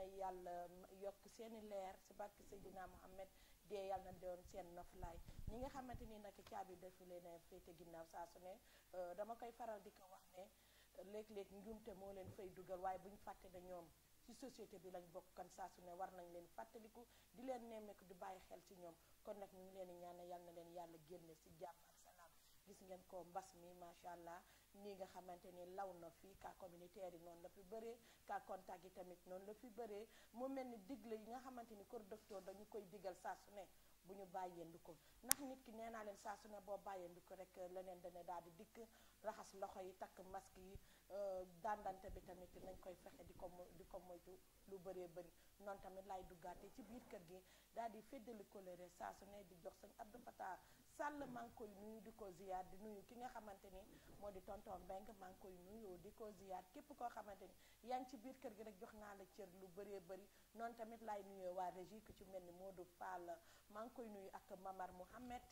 yàlla yokk seeni leer si barke Seydina Mohamed dee yàlla na doon seen noflaay ñi nga xamante ni nag caabi defu leen a féete ginnaaw saa su ne dama koy faral di ko wax ne léeg-léeg njuumte moo leen fay dugal waaye bu ñu fàtte ne ñoom ci société bi lañ bokk kan saa su ne war nañ leen fàttaliku di leen nemmeeku di bàyyi xel ci ñoom kon nag ñu ngi leen di ñaanal yàlla na leen yàlla génne si jàmm ak salaam gis ngeen ko mbas mi macha allah nii nga xamante ni law na fii cas communautaire yi noonu la fi bëree cas contact yi tamit noonu la fi bëree mu mel ni digle yi nga xamante ni kër docteur dañu koy digal saa su ne bu ñu bàyyeendu ko ndax nit ki nee naa leen saa su ne boo bàyyeendu ko rek leneen dana daal di dikk raxas loxo yi takk masque yi dandante bi tamit nañ koy fexe di ko moytu lu bëree bëri noonu tamit laay duggaate ci biir kër gi daal di féddali coloré saa su ne di jox sëñ Abdou Fatah Sall maa ngi koy nuyu di ko ziyaar di nuyu ki nga xamante ni moo di tonton Mbeng maa ngi koy nuyu di ko ziyaar képp koo xamante ni yaa ngi ci biir kër gi rek jox naa la cër lu bëree bëri noonu tamit laay nuyoo waa régie ku ci mel ni Modou Fall maa ngi koy nuyu ak Mamar Mouhamed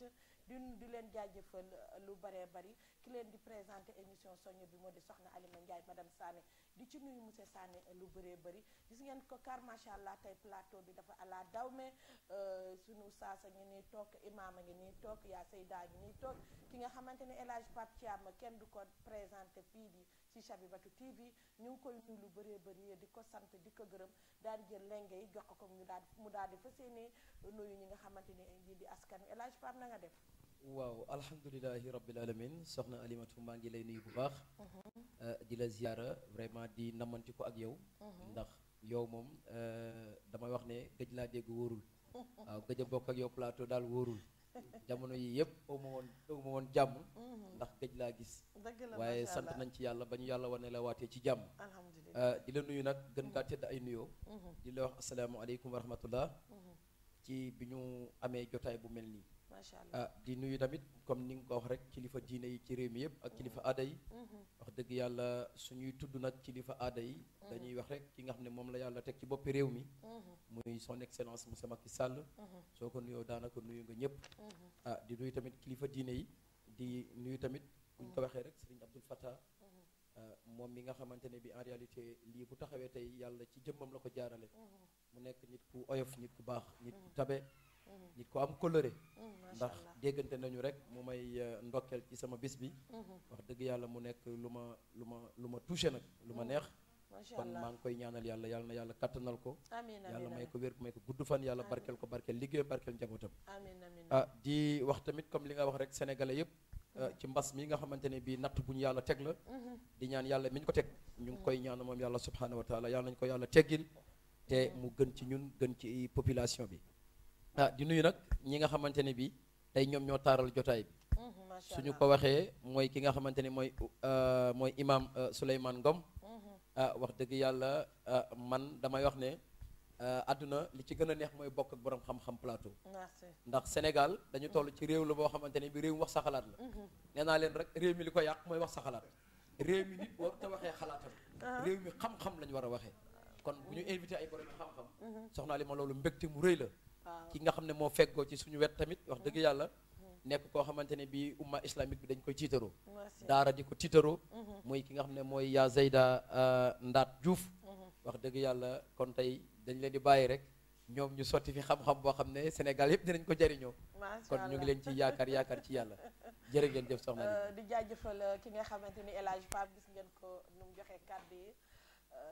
di leen jaajëfal lu bëree bëri ki leen di présenté émission soññ bi moo di soxna Alima Ndiaye madame Sané di ci nuyu monsieur Sané lu bëree bëri gis ngeen ko car macha allah tey plateau bi dafa ala dawme sunu saasa ngi nii toog imaam a ngi nii toog yaa Seyda ngi nii toog ki nga xamante ne El Hadj Pape Thiam kenn du ko présenté fii di ci Chabibatu TV ñu ngi koy nuyu lu bëree bëri di ko sant di ko gërëm daal di jël lenge yi jox ko mu daal di fas yéene nuyu ñi nga xamante ne ñi di askan wi El Hadj Pape na nga def. waaw alhamdulilahi rabbil alamin soxna Alimatu maa ngi lay nuyu bu baax di la ziyaara vraiment di namanti ko ak yow ndax yow moom damay wax ne gëj laa dégg wóorul waaw gëj a bokk ak yow plateau daal wóorul jamono yi yëpp aw ma woon jàmm ndax gëj laa gis waaye sant nañ ci yàlla ba ñu yàlla wane la waatee ci jàmm di la nuyu nag gën kaa tedd ay nuyoo di la wax asalaamaaleykum wa rahmatullah ci bi ñu amee jotaay bu mel nii di nuyu tamit comme ni nga ko wax rek kilifa diine yi ci réew mi yëpp ak kilifa aada yi wax dëgg yàlla suñuy tudd nag kilifa aada yi dañuy wax rek ki nga xam ne moom la yàlla teg ci boppi réew mi muy son excellence monsieur Macky Sall soo ko nuyoo daanaka nuyu nga ñëpp di nuyu tamit kilifa diine yi di nuyu tamit buñ ko waxee rek Serigne Abdou Fatah moom mi nga xamante ne bi en réalité lii bu taxawee tey yàlla ci jëmmam la ko jaarale mu nekk nit ku oyof nit ku baax nit ku tabe nit ko am coloré ndax déggante nañu rek mu may ndokkeel ci sama bis bi wax dëgg yàlla mu nekk lu ma touché nag lu ma neex kon maa ngi koy ñaanal yàlla yàlla na yàlla kattanal ko yàlla may ko wér may ko gudd fan yàlla barkeel ko barkeel liggéey barkeel njabootam di wax tamit comme li nga wax rek sénégalais yëpp ci mbas mi nga xamante ne bii natt bu ñu yàlla teg la di ñaan yàlla mi ñu ko teg ñu ngi koy ñaan moom yàlla subhanahu wa taala yàlla nañu ko yàlla teggil te mu gën ci ñun gën ci population bi di nuyu nag ñi nga xamante ne bi tey ñoom ñoo taaral jotaay bi suñu ko waxee mooy ki nga xamante ne mooy imam Souleymane Ngom wax dëgg yàlla man damay wax ne àdduna li ci gën a neex mooy bokk ak borom xam-xam plateau ndax Sénégal dañu toll ci réew la boo xamante ne bi réew mi wax sa xalaat la nee naa leen rek réew mi li ko yàq mooy wax sa xalaat réew mi nit waru te waxee xalaatam réew mi xam-xam lañu war a waxee kon bu ñu invité ay borom xam-xam soxna li ma loolu mbégte mu rëy la ki nga xam ne moo feggoo ci suñu wet tamit wax dëgg yàlla nekk koo xamante ne bii umma islamique bi dañ koy tiitaroo daara di ko tiitaroo mooy ki nga xam ne mooy yaa Zeyda Ndaat Diouf wax dëgg yàlla kon tey dañ leen di bàyyi rek ñoom ñu sotti fi xam-xam boo xam ne Sénégal yëpp dinañ ko jariñoo kon ñu ngi leen ci yaakaar ci yàlla jërë ngeen jëf soxna di jaajëfal ki nga xamante ni El Hadj Pape gis ngeen ko nu mu joxee kàddu yi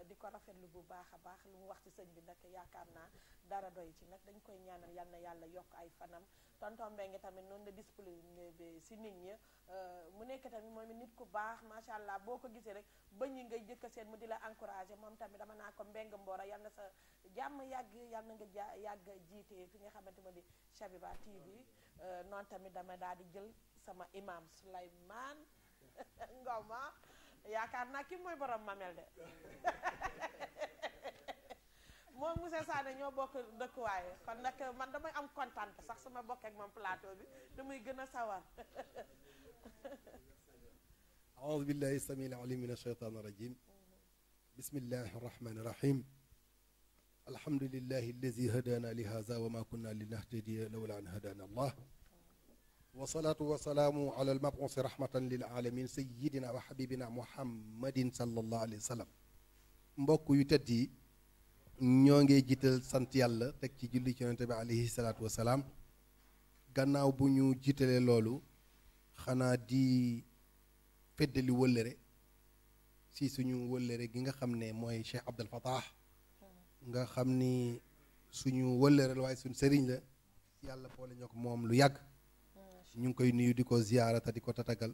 di ko rafetlu bu baax a baax lu mu wax ci sëñ bi nag yaakaar naa dara doy ci nag dañ koy ñaanal yal na yàlla yokk ay fanam tonton Mbengue tamit noonu la disponible bi si nit ñi mu nekk tamit moom nit ku baax macha allah boo ko gisee rek bañ yi ngay jëkk seen mu di la encouragé moom tamit dama naa ko Mbengue Mbora yal na sa jàmm yàgg yal na nga yàgg jiite fi nga xamante ma di Chabiba TV noonu tamit dama daal di jël sama imam Souleymane Ngoma yaakaar naa ki mooy borom mamel de moom monsieur Sané ñoo bokk dëkkuwaay kon nag man damay am kontaan sax sama bokk ak moom plateau bi damay gën a sawar aoudu billahi samil alim min ashaytan irajim bismillahi arrahmani irrahim alhamdulillahi allazi hadana li hadha wa ma kunna linahtadiya lawla an hadana allah wasalaatu wasalaamu ala almabuusi rahmatan lil alamin sayidina wa xabibina muhammadin sallallahu alayhi wa sallam mbokk yu tedd yi ñoo ngi jiital sant yàlla teg ci julli ci yonente bi alayhi salaatu wasalaam gannaaw bu ñu jiitalee loolu xanaa di feddali wëllëre si suñu wëllëre gi nga xam ne mooy Cheikh Abdel Fattah nga xam ni suñu wëllëre la waaye suñu sëriñ la yàlla boole ñoo ko moom lu yàgg ñu ngi koy nuyu di ko ziyaara te di ko tatagal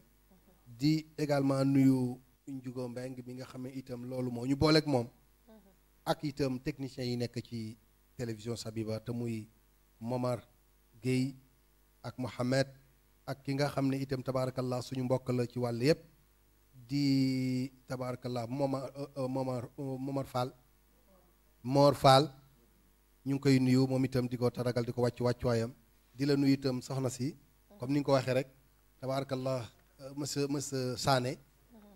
di également nuyu Njugo Mbeng bi nga xam ne itam loolu moo ñu booleeg moom ak itam techniciens yi nekk ci télévision Sabiba te muy Momar Gueye ak Mohamed ak ki nga xam ne itam tabaarakallah suñu mbokk la ci wàll yëpp di tabaarakallah Momar Fall Mor Fall ñu ngi koy nuyu moom itam di ko taragal di ko wàccuwaayam di la nuyu itam soxna si comme ni nga ko waxee rek tabaarakallah monsieur Sané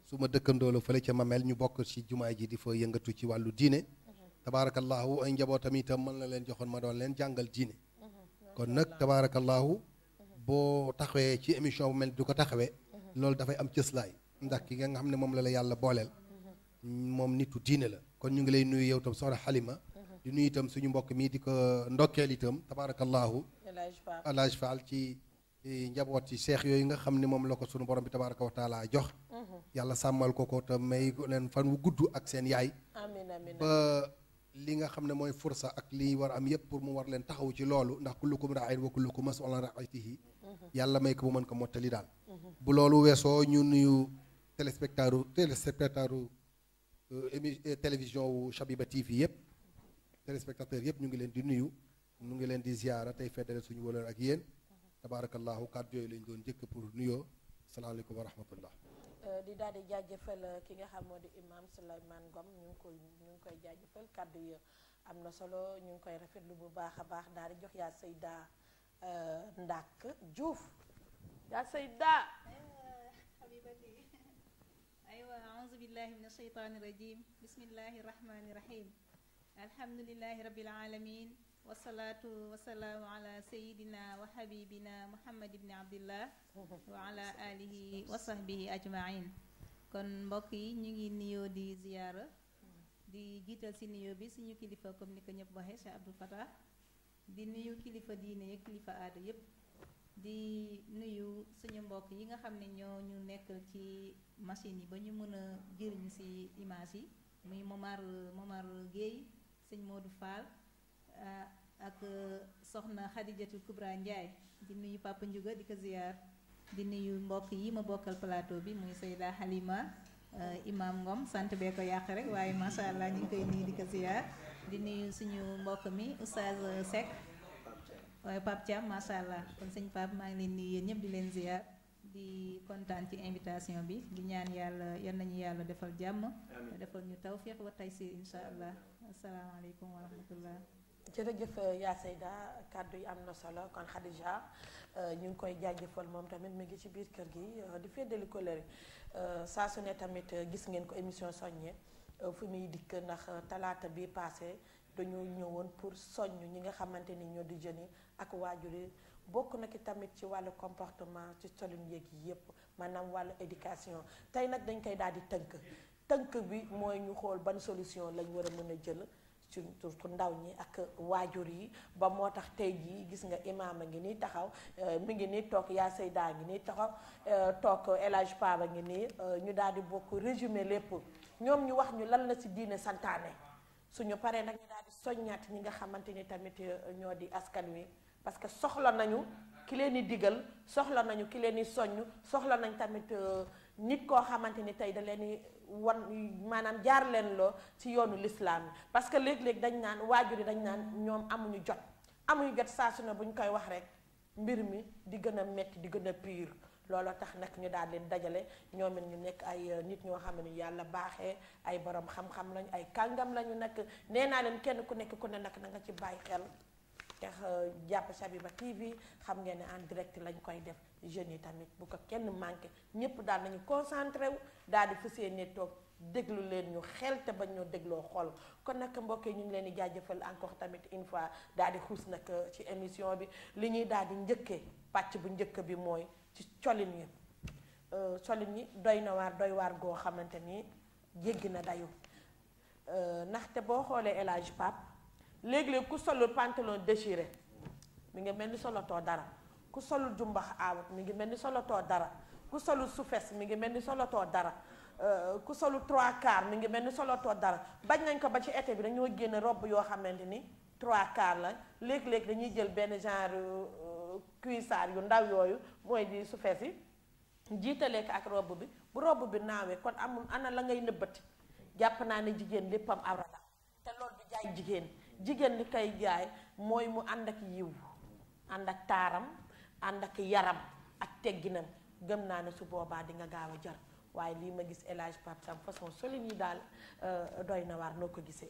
su ma dëkkandoo la fële ca Mamel ñu bokk ci jumaa ji di fa yëngatu ci wàllu diine tabaarakallahu ay njabootam itam mën na leen joxoon ma doon leen jàngal diine kon nag tabaarakallahu boo taxawee ci émission bu mel du ko taxawee loolu dafay am cëslaay ndax ki nga xam ne moom la yàlla booleel moom nitu diine la kon ñu ngi lay nuyu yow itam soxna Xalima di nuyu itam suñu mbokk mi di ko ndokkeel itam tabaarakallahu Alaaji Faal ci njaboot ci seex yooyu nga xam ne moom la ko suñu borom bi tabaaraka wa taala jox yàlla sàmmal ko te may leen fan wu gudd ak seen yaay ba li nga xam ne mooy fursa ak li war am yépp pour mu war leen taxaw ci loolu ndax kullukum raa'in wa kullukum mas'uulun an ra'iyyatihi yàlla may ko mu mën ko mottali daal bu loolu weesoo ñu nuyu téléspectateur télévision wu Shabiba TV yëpp téléspectateurs yëpp ñu ngi leen di nuyu ñu ngi leen di ziyaara tey feddale suñu wëlër ak yéen tabaarakallahu kàddu yooyu lañ doon njëkk pour nuyoo asalaamaaleykum wa rahmatullah di daal di jaajëfal ki nga xam moo di imam Souleymane Ngom ñu ngi koy jaajëfal kàddu yi am na solo ñu ngi koy rafetlu bu baax a baax daal di jox yaa Seyda Ndak Diouf yaa Seyda aywa aouzu billahi min asheytaani rajim bismillahi rahmani rahim alhamdulilahi rabbil alamin wasalaatu wasalaamu ala sayidina wa habibina muhammad ibni abdillah wa ala alihi wa sahbihi ajmain kon mbokk yi ñu ngi nuyoo di ziyaara di jiital si nuyoo bi suñu kilifa comme ni ko ñëpp waxee Cheikh Abdou Fattah di nuyu kilifa diine yi kilifa aada yépp di nuyu suñu mbokk yi nga xam ne ñoo ñu nekk ci machine yi ba ñu mën a jëriñ ci image yi muy Momar Gueye sëñ Modou Fall ak soxna Khadijatou Kubra Ndiaye di nuyu Papa Ndiouga di ko ziyaar di nuyu mbokk yi ma bokkal plateau bi muy Seyda Halima Imam Ngom sant bee ko yàq rek waaye macha allah ñu ngi koy nuyu di ko ziyaar di nuyu suñu mbokk mi Oustaz Seck waaye Pape Thiam macha allah kon sëñ Pape maa ngi leen nuyu yéen ñëpp di leen ziyaar di kontaan ci invitation bi di ñaan yàlla yan nañu yàlla defal jàmm defal ñu tawfiq wa taysir insha allah asalaamaaleykum wa rahmatullah jërëjëf yaa Seyda kàddu yi am na solo kon Khadija ñu ngi koy jaajëfal moom tamit mi ngi ci biir kër gi di feddali kóllëre saa su ne tamit gis ngeen ko émission soññe fu muy dikk ndax talaata bi passé dañoo ñëwoon pour soññ ñi nga xamante ni ñoo di jeunes yi ak waajur yi bokk na ki tamit ci wàllu comportement ci colin yéeg yi yépp maanaam wàllu éducation tey nag dañ koy daal di tënk bi mooy ñu xool ban solution lañ war a mën a jël surtout ndaw ñi ak waajur yi ba moo tax tey jii gis nga imaam a ngi nii taxaw mi ngi nii toog yaa Seyda ngi nii taxaw toog El Hadj Paba ngi nii ñu daal di bokk résumé lépp ñoom ñu wax ñu lan la ci diine santaane suñu paree nag ñu daal di soññaat ñi nga xamante ni tamit ñoo di askan wi parce que soxla nañu ki leen di digal soxla nañu ki leen di soññ soxla nañ tamit nit koo xamante ni tey da leen di wan maanaam jaar leen loo ci yoonu lislaam yi parce que léeg-léeg dañ naan waajur yi dañ naan ñoom amuñu jot saa su ne bu ñu koy wax rek mbir mi di gën a metti di gën a pire looloo tax nag ñu daal leen dajale ñoom it ñu nekk ay nit ñoo xam ne yàlla baaxee ay borom xam-xam lañu ay kàngam lañu nag nee naa leen kenn ku nekk ku ne nag na nga ci bàyyi xel te jàpp Shabiba TV xam ngeen ne en direct lañ koy def jeunes yi tamit bu ko kenn manqué ñëpp daal nañu concentré wu daal di fas yéene toog déglu leen ñu xel te bañ ñoo dégloo xol kon nag mbokk yi ñu ngi leen di jaajëfal encore tamit une fois daal di xuus nag ci émission bi li ñuy daal di njëkkee pàcc bu njëkk bi mooy ci colin yi doy waar goo xamante ni jéggi na dayu ndaxte boo xoolee El Hadj Pape léeg-léeg ku solul pantalon déchiré mi ngi mel ni solotoo dara ku solul jumbax aawut mi ngi mel ni solotoo dara ku solul sufes mi ngi mel ni solotoo dara ku solul trois quarts mi ngi mel ni solotoo dara bañ nañ ko ba ci été bi dañoo génne robe yoo xamante ni trois quarts la léeg-léeg dañuy jël benn genre cuissard yu ndaw yooyu mooy di sufes yi jiitalee ko ak robe bi bu robe bi naawee kon amul ana la ngay nëbbati jàpp naa ne jigéen léppam awra la te loolu du jaay jigéen li koy jaay mooy mu ànd ak yiw ànd ak taaram ànd ak yaram ak tegginam gëm naa ne su boobaa di nga gaaw a jar waaye lii ma gis El Hadj Pape Sam façon solin yi daal doy na waar noo ko gisee.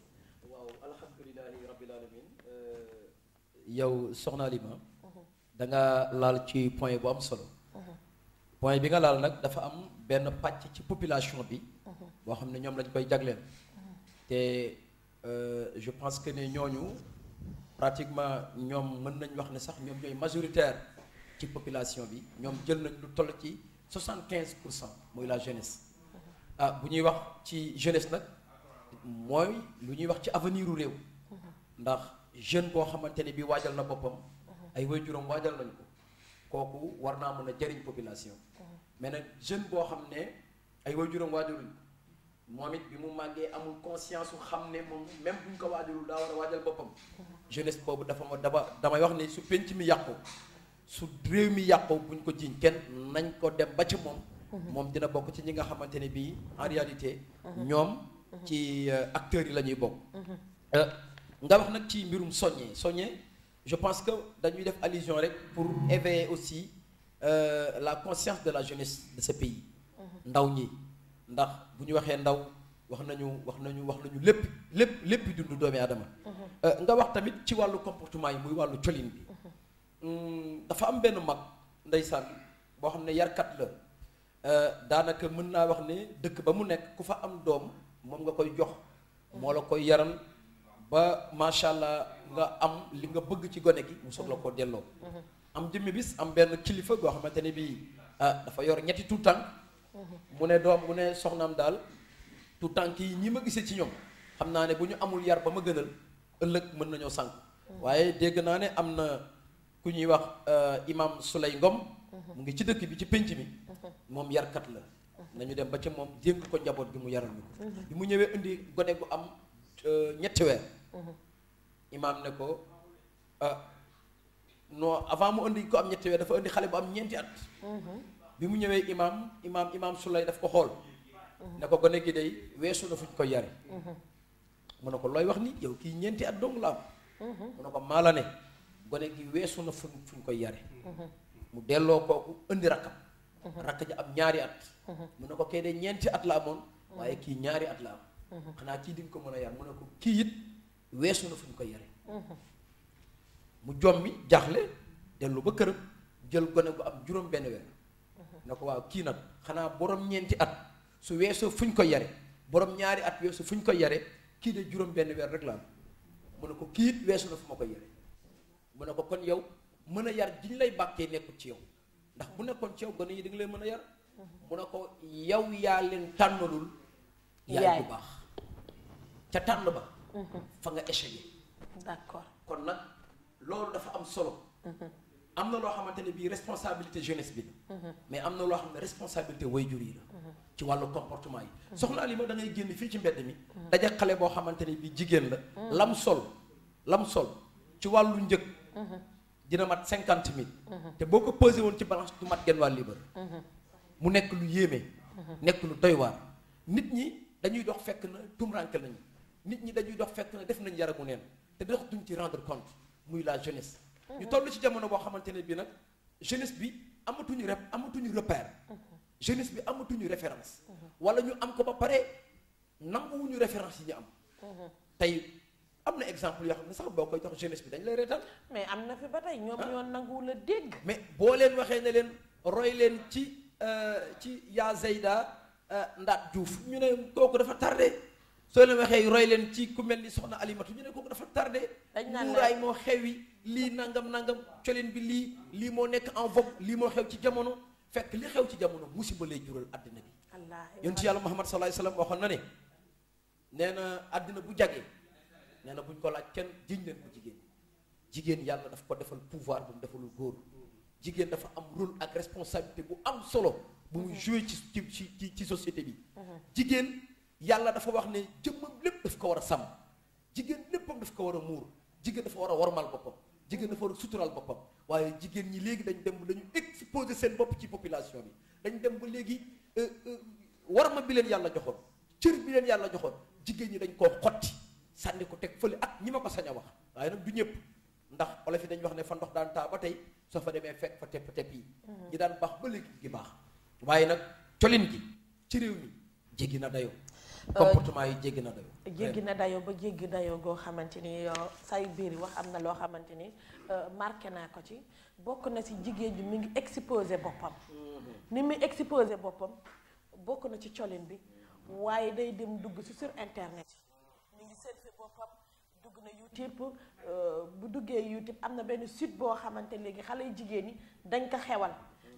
waaw alhamdulilahi rabbil alamin yow soxna Alima da nga laal ci point bu am solo. point bi nga laal nag dafa am benn pàcc ci population bi. boo xam ne ñoom lañ koy jagleel. te je pense que ne ñooñu pratiquement ñoom mën nañ wax ne sax ñoom ñooy majoritaire ci population bi ñoom jël nañ lu toll ci 75% muy la jeunesse. bu ñuy wax ci jeunesse nag mooy lu ñuy wax ci avenir u réew. ndax jeune boo xamante ne bi waajal na boppam. ay waajuram waajal nañ ko kooku war naa mën a jëriñ population. mais nag jeune boo xam ne ay waajuram waajalul moom it bi mu màggee amul conscience su xam ne moom même buñ ko waajalul daa war a waajal boppam. jeunesse boobu damay wax ne su penc mi yàqu su réew mi yàqu buñ ko jiiñ kenn nañ ko dem ba ci moom. moom dina bokk ci ñi nga xamante ne bii en réalité. ñoom ci acteurs yi la ñuy bokk. nga wax nag ci mbirum soññee je pense que dañuy def allusion rek pour éveiller aussi la conscience de la jeunesse de ce pays. ndaw ñi ndax bu ñu waxee ndaw wax nañu lépp dundu doomi aadama. nga wax tamit ci wàllu comportement yi muy wàllu colin bi. dafa am benn mag ndeysaan boo xam ne yarkat la daanaka mën naa wax ne dëkk ba mu nekk ku fa am doom moom nga koy jox moo la koy yaral ba macha allah nga am li nga bëgg ci gone gi mu soog la koo delloo. am jëmmi bis am benn kilifa goo xamante ne bii dafa yor ñetti tout tànk mu ne soxnaam daal tout tànk yi ñi ma gisee ci ñoom xam naa ne bu ñu amul yar ba ma gënal ëllëg mën nañoo sànq. waaye dégg naa ne am na ku ñuy wax imam Souley Ngom mu ngi ci dëkk bi ci pénc mi moom yarkat la nañu dem ba ca moom dénk ko njaboot gi mu yaral ñu ko bi mu ñëwee indi gone gu am ñetti weer imaam ne ko non avant mu indi ko am ñetti weer dafa indi xale bu am ñeenti at bi mu ñëwee imaam Souley daf ko xool ne ko gone gi day weesu na fu ñu koy yare mu ne ko looy wax ni yow kii ñeenti at dong la am mu ne ko maala ne gone gi weesu na fu ñu koy yare mu delloo kooku indi rakkam rakk ji am ñaari at mu ne ko kay de ñeenti at la amoon waaye kii ñaari at la am xanaa kii di nga ko mën a yar mu ne ko kii it weesu na fu ñu koy yare mu jommi jaaxle dellu ba këram jël gone gu am juróom benn weer ne ko waaw kii nag xanaa borom ñeenti at su weesoo fu ñu koy yare borom ñaari at weesu fu ñu koy yare kii de juróom benn weer rek la am mu ne ko kii it weesu na fu ma koy yare mu ne ko kon yow mën a yar jiñ lay bàkkee nekkul ci yow ndax bu nekkoon ci yow gone yi da nga leen mën a yar mu ne ko yow yaa leen tànnalul yaay bu baax ca tànn ba fa nga échec. d'accord kon nag loolu dafa am solo am na loo xamante ne bii responsabilité jeunesse bi la mais am na loo xam ne responsabilité waajur yi la ci wàllu comportement yi soxna Alima da ngay génn fii ci mbedd mi daje xale boo xamante ne bii jigéen la lam sol ci wàllu njëg dina mat 50 000 te boo ko pesé woon ci balance du mat genn wàll libre mu nekk lu yéeme nekk lu doy waar nit ñi dañuy dox fekk na tumranke nañu nit ñi dañuy dox fekk na def nañ yaramu neen te dox duñ ci rendre compte muy la jeunesse ñu toll ci jamono boo xamante ne bii nag jeunesse bi amatuñu repère jeunesse bi amatuñu référence wala ñu am ko ba pare nanguwuñu référence yi ñu am tey am na exemple yoo xam ne sax boo koy jox jeunesse bi dañ lay reetal mais am na fi ba tey ñoom ñoo nanguwul a dégg mais boo leen waxee ne leen roy leen ci yaa Zeyda Ndaat Diouf ñu ne kooku dafa tardé soo leen waxee roy leen ci ku mel ni soxna Alimatu ñu ne kooku dafa tardé dañ naan muuraay moo xewi lii nangam colin bi lii moo nekk en vogue lii moo xew ci jamono fekk li xew ci jamono musiba lay jural àddina bi yonent yàlla Muhammad sallallahu alayhi wasallam waxoon na ne nee na àddina bu jagee nee na buñ ko laaj kenn jiñ leen ko jigéen yàlla daf ko defal pouvoir bu mu defalul góor jigéen dafa am rôle ak responsabilité bu am solo bu muy joué ci société bi jigéen yàlla dafa wax ne jëmmam lépp daf ko war a sàmm jigéen léppam daf ko war a muur jigéen dafa war a warmal boppam jigéen dafa war a sutural boppam waaye jigéen ñi léegi dañ dem dañu exposer seen bopp ci population bi dañ dem ba léegi warma bi leen yàlla joxoon cër bi leen yàlla joxoon jigéen ñi dañ koo xotti sànni ko teg fële ak ñi ma ko sañ a wax waaye nag du ñëpp ndax olof yi dañuy wax ne fa ndox daan taa ba tey soo fa demee fekk fa tepp yi ñi daan baax ba léegi gi baax waaye nag colin gi ci réew mi jéggi na dayoo comportement yi jéggi na dayoo jéggi na dayoo ba jéggi dayoo goo xamante ni say biir wax am na loo xamante ni marqué naa ko ci bokk na ci jigéen ji mi ngi exposé boppam ni muy exposé boppam bokk na ci colin bi waaye day dem dugg ci sur internet mi ngi selfie boppam dugg na YouTube bu duggee YouTube am na benn site boo xamante léegi xale yu jigéen ñi dañ ko xewal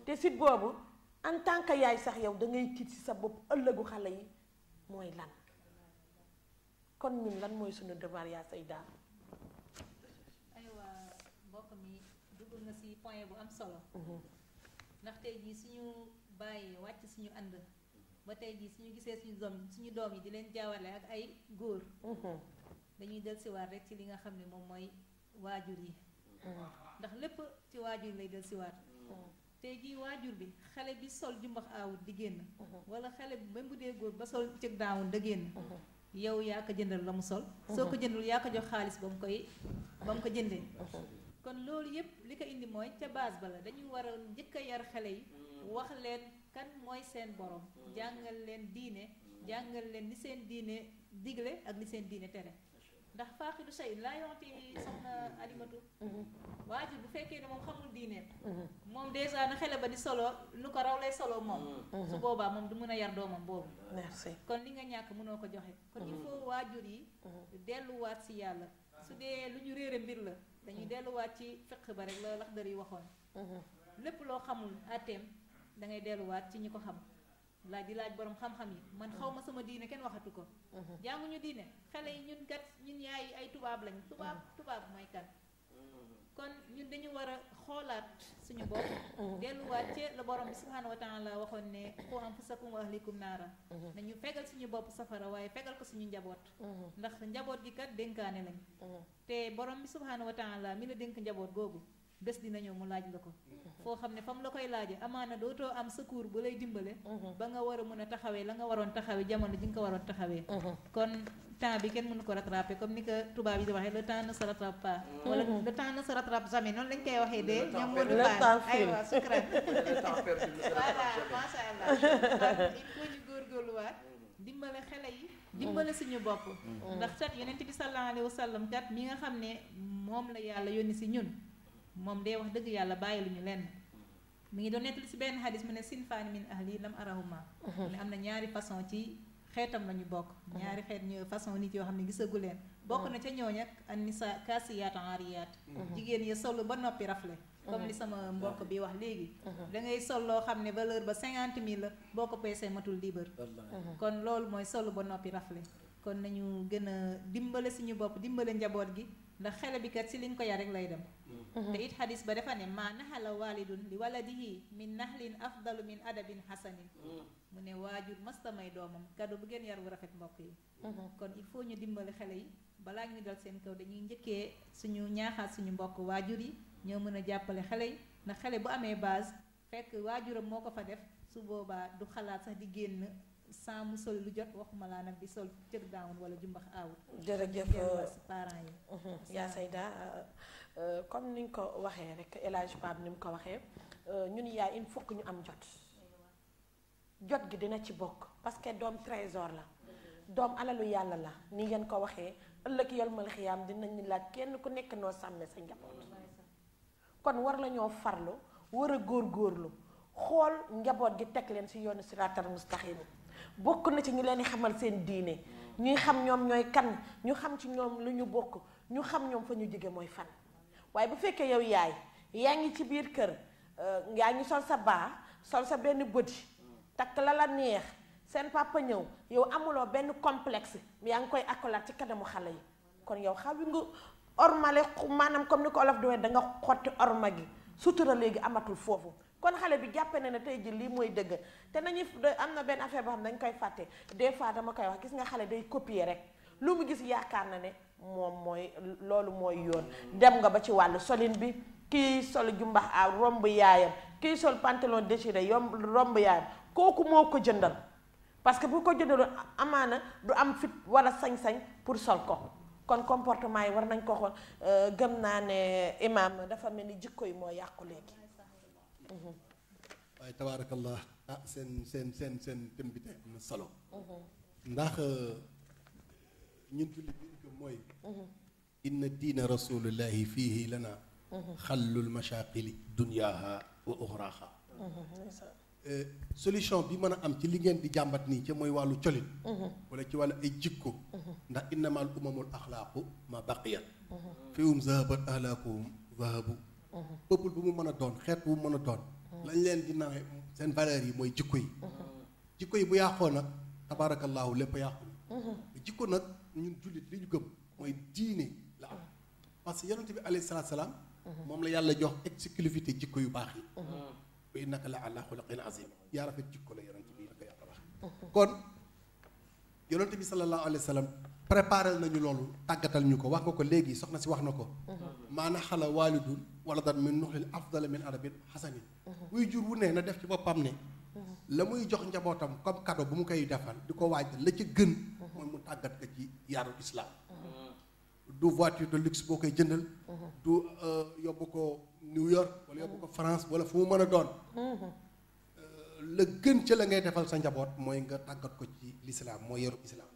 te site boobu en tant que yaay sax yow da ngay tiit ci sa bopp ëllëgu xale yi mooy lan kon ñun lan mooy suñu devoir yaa Seyda. aywa mbokk mi dugg na ci point bu am solo ndax tey jii suñu bàyyi wàcc suñu ànd ba tey jii suñu gisee suñu doom yi di leen jaawale ak ay góor dañuy dellusiwaat rek ci li nga xam ne moom mooy waajur yi ndax lépp ci waajur lay dellusiwaat tey jii waajur bi xale bi sol jumbax aawut di génn wala xale bi même bu dee góor ba sol cëg daawun da génn yow yaa ko jëndal la mu sol soo ko jëndul yaa ko jox xaalis ba mu ko jëndee kon loolu yépp li ko indi mooy ca base ba la dañu war a njëkk a yar xale yi wax leen kan mooy seen borom jàngal leen diine jàngal leen ni seen diine digle ak ni seen diine tere ndax faaxidu shay laa yonti soxna alimatu waajur bu fekkee ne moom xamul diineem moom dèjà na xele ba di solo lu ko raw lay solo moom su boobaa moom du mën a yar doomam boobu merci kon li nga ñàkk mënoo ko joxe kon il faut waajur yi delluwaat si yàlla su dee lu ñu réere mbir la dañuy delluwaat ci fiq ba rek la Laxdari yi waxoon lépp loo xamul àtteem da ngay delluwaat ci ñi ko xam di laaj borom xam-xam yi man xaw ma sama diine kenn waxatu ko jànguñu diine xale yi ñun yaay ay tubaab lañ tubaab mooy kan kon ñun dañu war a xoolaat suñu bopp delluwaat ci la borom bi subhaanahu wa taala waxoon ne qu anfusakum wa ahlikum naara nañu fegal suñu bopp safara waaye fegal ko suñu njaboot ndax njaboot gi kat dénkaane lañ te borom bi subhaanahu wa taala mi la dénk njaboot googu bés dina ñëw mu laaj la ko foo xam ne fam la koy laaje amaana dootoo am secours bu lay dimbale ba nga war a mën a taxawee la nga waroon taxawee jamono ji nga ko waroon taxawee kon temps bi kenn mënu ko rattraper comme ni ko tubaab yi di waxee le temps ne se rattrape pas wala le temps ne se rattrape jamais noonu lañ koy waxee de ñoom Modou Fall aywa sukran voilà masha Allah il faut ñu góorgóorluwaat dimbale xale yi dimbale suñu bopp ndax kat yonent bi sallallahu alayhi wa sallam kat mi nga xam ne moom la yàlla yónni si ñun moom day wax dëgg yàlla bàyyi lu ñu lenn mi ngi doon nettali si benn xadis mu ne sinfaani min ahli lam arahuma mu ne am na ñaari façon ci xeetam la ñu bokk ñaari xeet ñu façon nit yoo xam ne gisagu leen bokk na ca ñooñ ak an nisa kaasiyaat aariyaat jigéen ya solu ba noppi rafle comme li sama mbokk bi wax léegi da ngay sol loo xam ne valeur ba 50 000 la boo ko peesee matul liibar kon loolu mooy solu ba noppi rafle kon nañu gën a dimbale suñu bopp dimbale njaboot gi ndax xele bi kat si liñ ko yar rek lay dem te it xadis ba dafa ne maa naxala walidun li waladihi min naxlin afdalu min adabin xasanin mu ne waajur masta may doomam kado bu ngeen yar bu rafet mbokk yi kon il faut ñu dimbale xale yi balaa ñu dal seen kaw dañuy njëkkee suñu ñaaxaat suñu mbokk waajur yi ñoo mën a jàppale xale yi ndax xale bu amee base fekk waajuram moo ko fa def su boobaa du xalaat sax di génn sans mu sol lu jot waxuma laa nag di sol cëg daawun wala jumbax aawut jërëjëf parents yi yaa Seyda comme ni nga ko waxee rek El Hadj Pape ni mu ko waxee ñun yaay il faut que ñu am jot gi dina ci bokk parce que doom trésor la doom alalu yàlla la ni ngeen ko waxee ëllëg yolmal xiyaam dinañu laaj kenn ku nekk noo sàmmee sa njaboot kon war la ñoo farlu war a góorgóorlu xool njaboot gi teg leen ci yoonu siraatal mustaqim bokk na ci ñu leen di xamal seen diine ñuy xam ñoom ñooy kan ñu xam ci ñoom lu ñu bokk ñu xam ñoom fa ñu jóge mooy fan waaye bu fekkee yow yaa ngi ci biir kër yaa ngi sol sa baa sol sa benn bëdi takk la la neex seen papa ñëw yow amuloo benn complexe yaa ngi koy accolade ci kanamu xale yi kon yow xam nga ormale maanaam comme ni ko olof di waxee da nga xotti orma gi sutura léegi amatul foofu kon xale bi jàppe na ne tey ji lii mooy dëgg te nañu am na benn affaire boo xam ne dañ koy fàtte des fois dama koy wax gis nga xale day copier rek lu mu gis yaakaar na ne moom mooy loolu mooy yoon dem nga ba ci wàllu solin bi kii sol jumbax a romb yaayam kii sol pantalon déchiré romb yaayam kooku moo ko jëndal parce que bu ko jëndaloon amaana du am fit wala sañ-sañ pour sol ko kon comportement yi war nañ ko xool gëm naa ne imam dafa mel ni jikko yi moo yàqu léegi waaye tabaarakallah seen thème bi tey am na solo ndax ñun jullit bi ko mooy inna diina rasulillahi fiihi lana xallul mashaqili dunyaha wa uxraha solution bi mën a am ci li ngeen di jàmbat nii ca mooy wàllu colin wala ci wàllu ay jikko ndax innamal umamul axlaaqu ma baqiyat fiwum zahabat ahlaakuhum zahabu peuple bu mu mën a doon xeet bu mu mën a doon lañ leen di nawe seen valeurs yi mooy jikko yi bu yàqoo nag tabaarakallaahu lépp yàqu jikko nag ñun jullit li ñu gëm mooy diine la am parce que yonent bi alayhi salaatu salaam moom la yàlla jox exclusivité jikko yu baax yi wa innaka la ala xuluqin azim yaa rafet jikko la yonent bi la ko yàlla wax kon yonent bi sallallahu alayhi wa sallam préparé nañu loolu tàggatal ñu ko wax nga ko léegi soxna si wax na ko maana xala waalidun waladan min nuxlil afdala min arabin xasanin wuy jur wu ne na def ci boppam ne la muy jox njabootam comme cadeau bu mu koy defal di ko waaj la ca gën mooy mu tàggat ko ci yarul islam du voiture de luxe boo koy jëndal du yóbbu ko New York wala yóbbu ko France wala fu mu mën a doon la gën ca la ngay defal sa njaboot mooy nga tàggat ko ci l'islam mooy yaru islam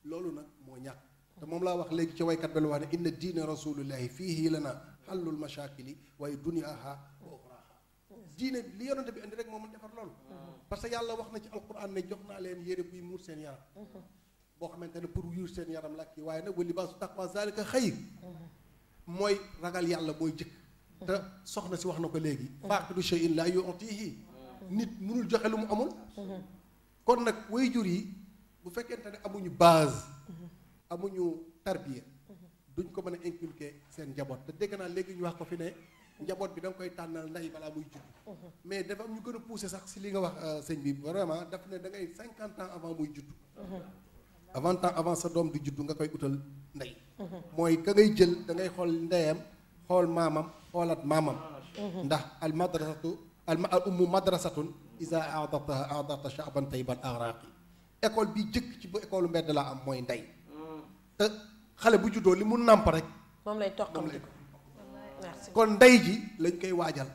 loolu nag moo ñàkk te moom laa wax léegi ci waykat ba la wax ne inna diina rasulillahi fiihi lana xallul mashakili waaye duniyaaha wa uxraaha diine li yonante bi indi rek moo mën defar loolu parce que yàlla wax na ci alquran ne jox naa leen yére buy muur seen yaram boo xamante ne pour yuur seen yaram la kii waaye nag wa libaasu taqwa zalika xayr mooy ragal yàlla mooy jëkk te soxna si wax na ko léegi faaqidu shay'in laa yu'tihi nit mënul joxe lu mu amul kon nag way jur yi bu fekkente ne amuñu base amuñu tarbiya duñ ko mën a inculquer seen njaboot te dégg naa léegi ñu wax ko fi ne njaboot bi da nga koy tànnal ndey balaa muy judd mais dafa am ñu gën a poussé sax si li nga wax sëñ bi vraiment daf ne da ngay 50 ans avant muy judd avant sa doom di judd nga koy utal ndey mooy ka ngay jël da ngay xool ndeyam xool maamam xoolaat maamam ndax al madrasatu al ummu madrasatun isa aadata shaaban tayyiban agraqi école bi jëkk ci bu école mbedd laa am mooy ndey te xale bu juddoo li mu nàmp rek moom lay toqam di ko merci kon ndey ji lañ koy waajal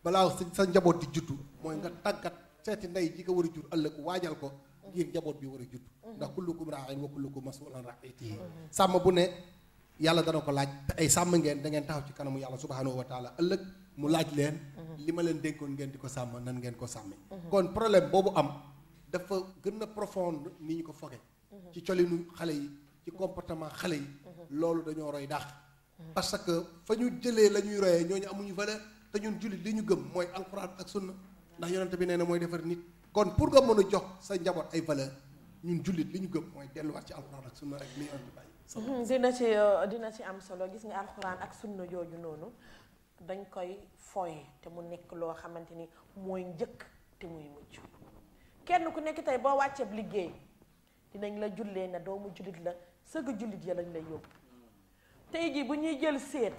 balaa sa njaboot di juddu mooy nga tàggat seeti ndey ji ko war a jur ëllëg waajal ko ngir njaboot bi war a judd ndax kullukum raa'in wa kullukum mas'uulun an ra'iyyatihi sàmm bu ne yàlla dana ko laaj te ay sàmm ngeen da ngeen taxaw ci kanamu yàlla subhaanahu wa taala ëllëg mu laaj leen li ma leen dénkoon ngeen di ko sàmm nan ngeen ko sàmme kon problème boobu am dafa gën a profonde ni ñu ko foge ci colinu xale yi ci comportement xale yi loolu dañoo roy dàq parce que fa ñu jëlee la ñuy royee ñooñu amuñu valeur te ñun jullit li ñu gëm mooy alquran ak sunna ndax yonente bi nee na mooy defar nit kon pour nga mën a jox sa njaboot ay valeur ñun jullit li ñu gëm mooy delluwaat ci alquran ak sunna rek li yonente bàyyi dina ci am solo gis nga alquran ak sunna jooju noonu dañ koy foye te mu nekk loo xamante ni mooy njëkk te muy mujj kenn ku nekk tey boo wàcceeb liggéey dinañ la jullee ne doomu jullit la sëgg jullit ya lañ lay yóbbu tey jii bu ñuy jël séet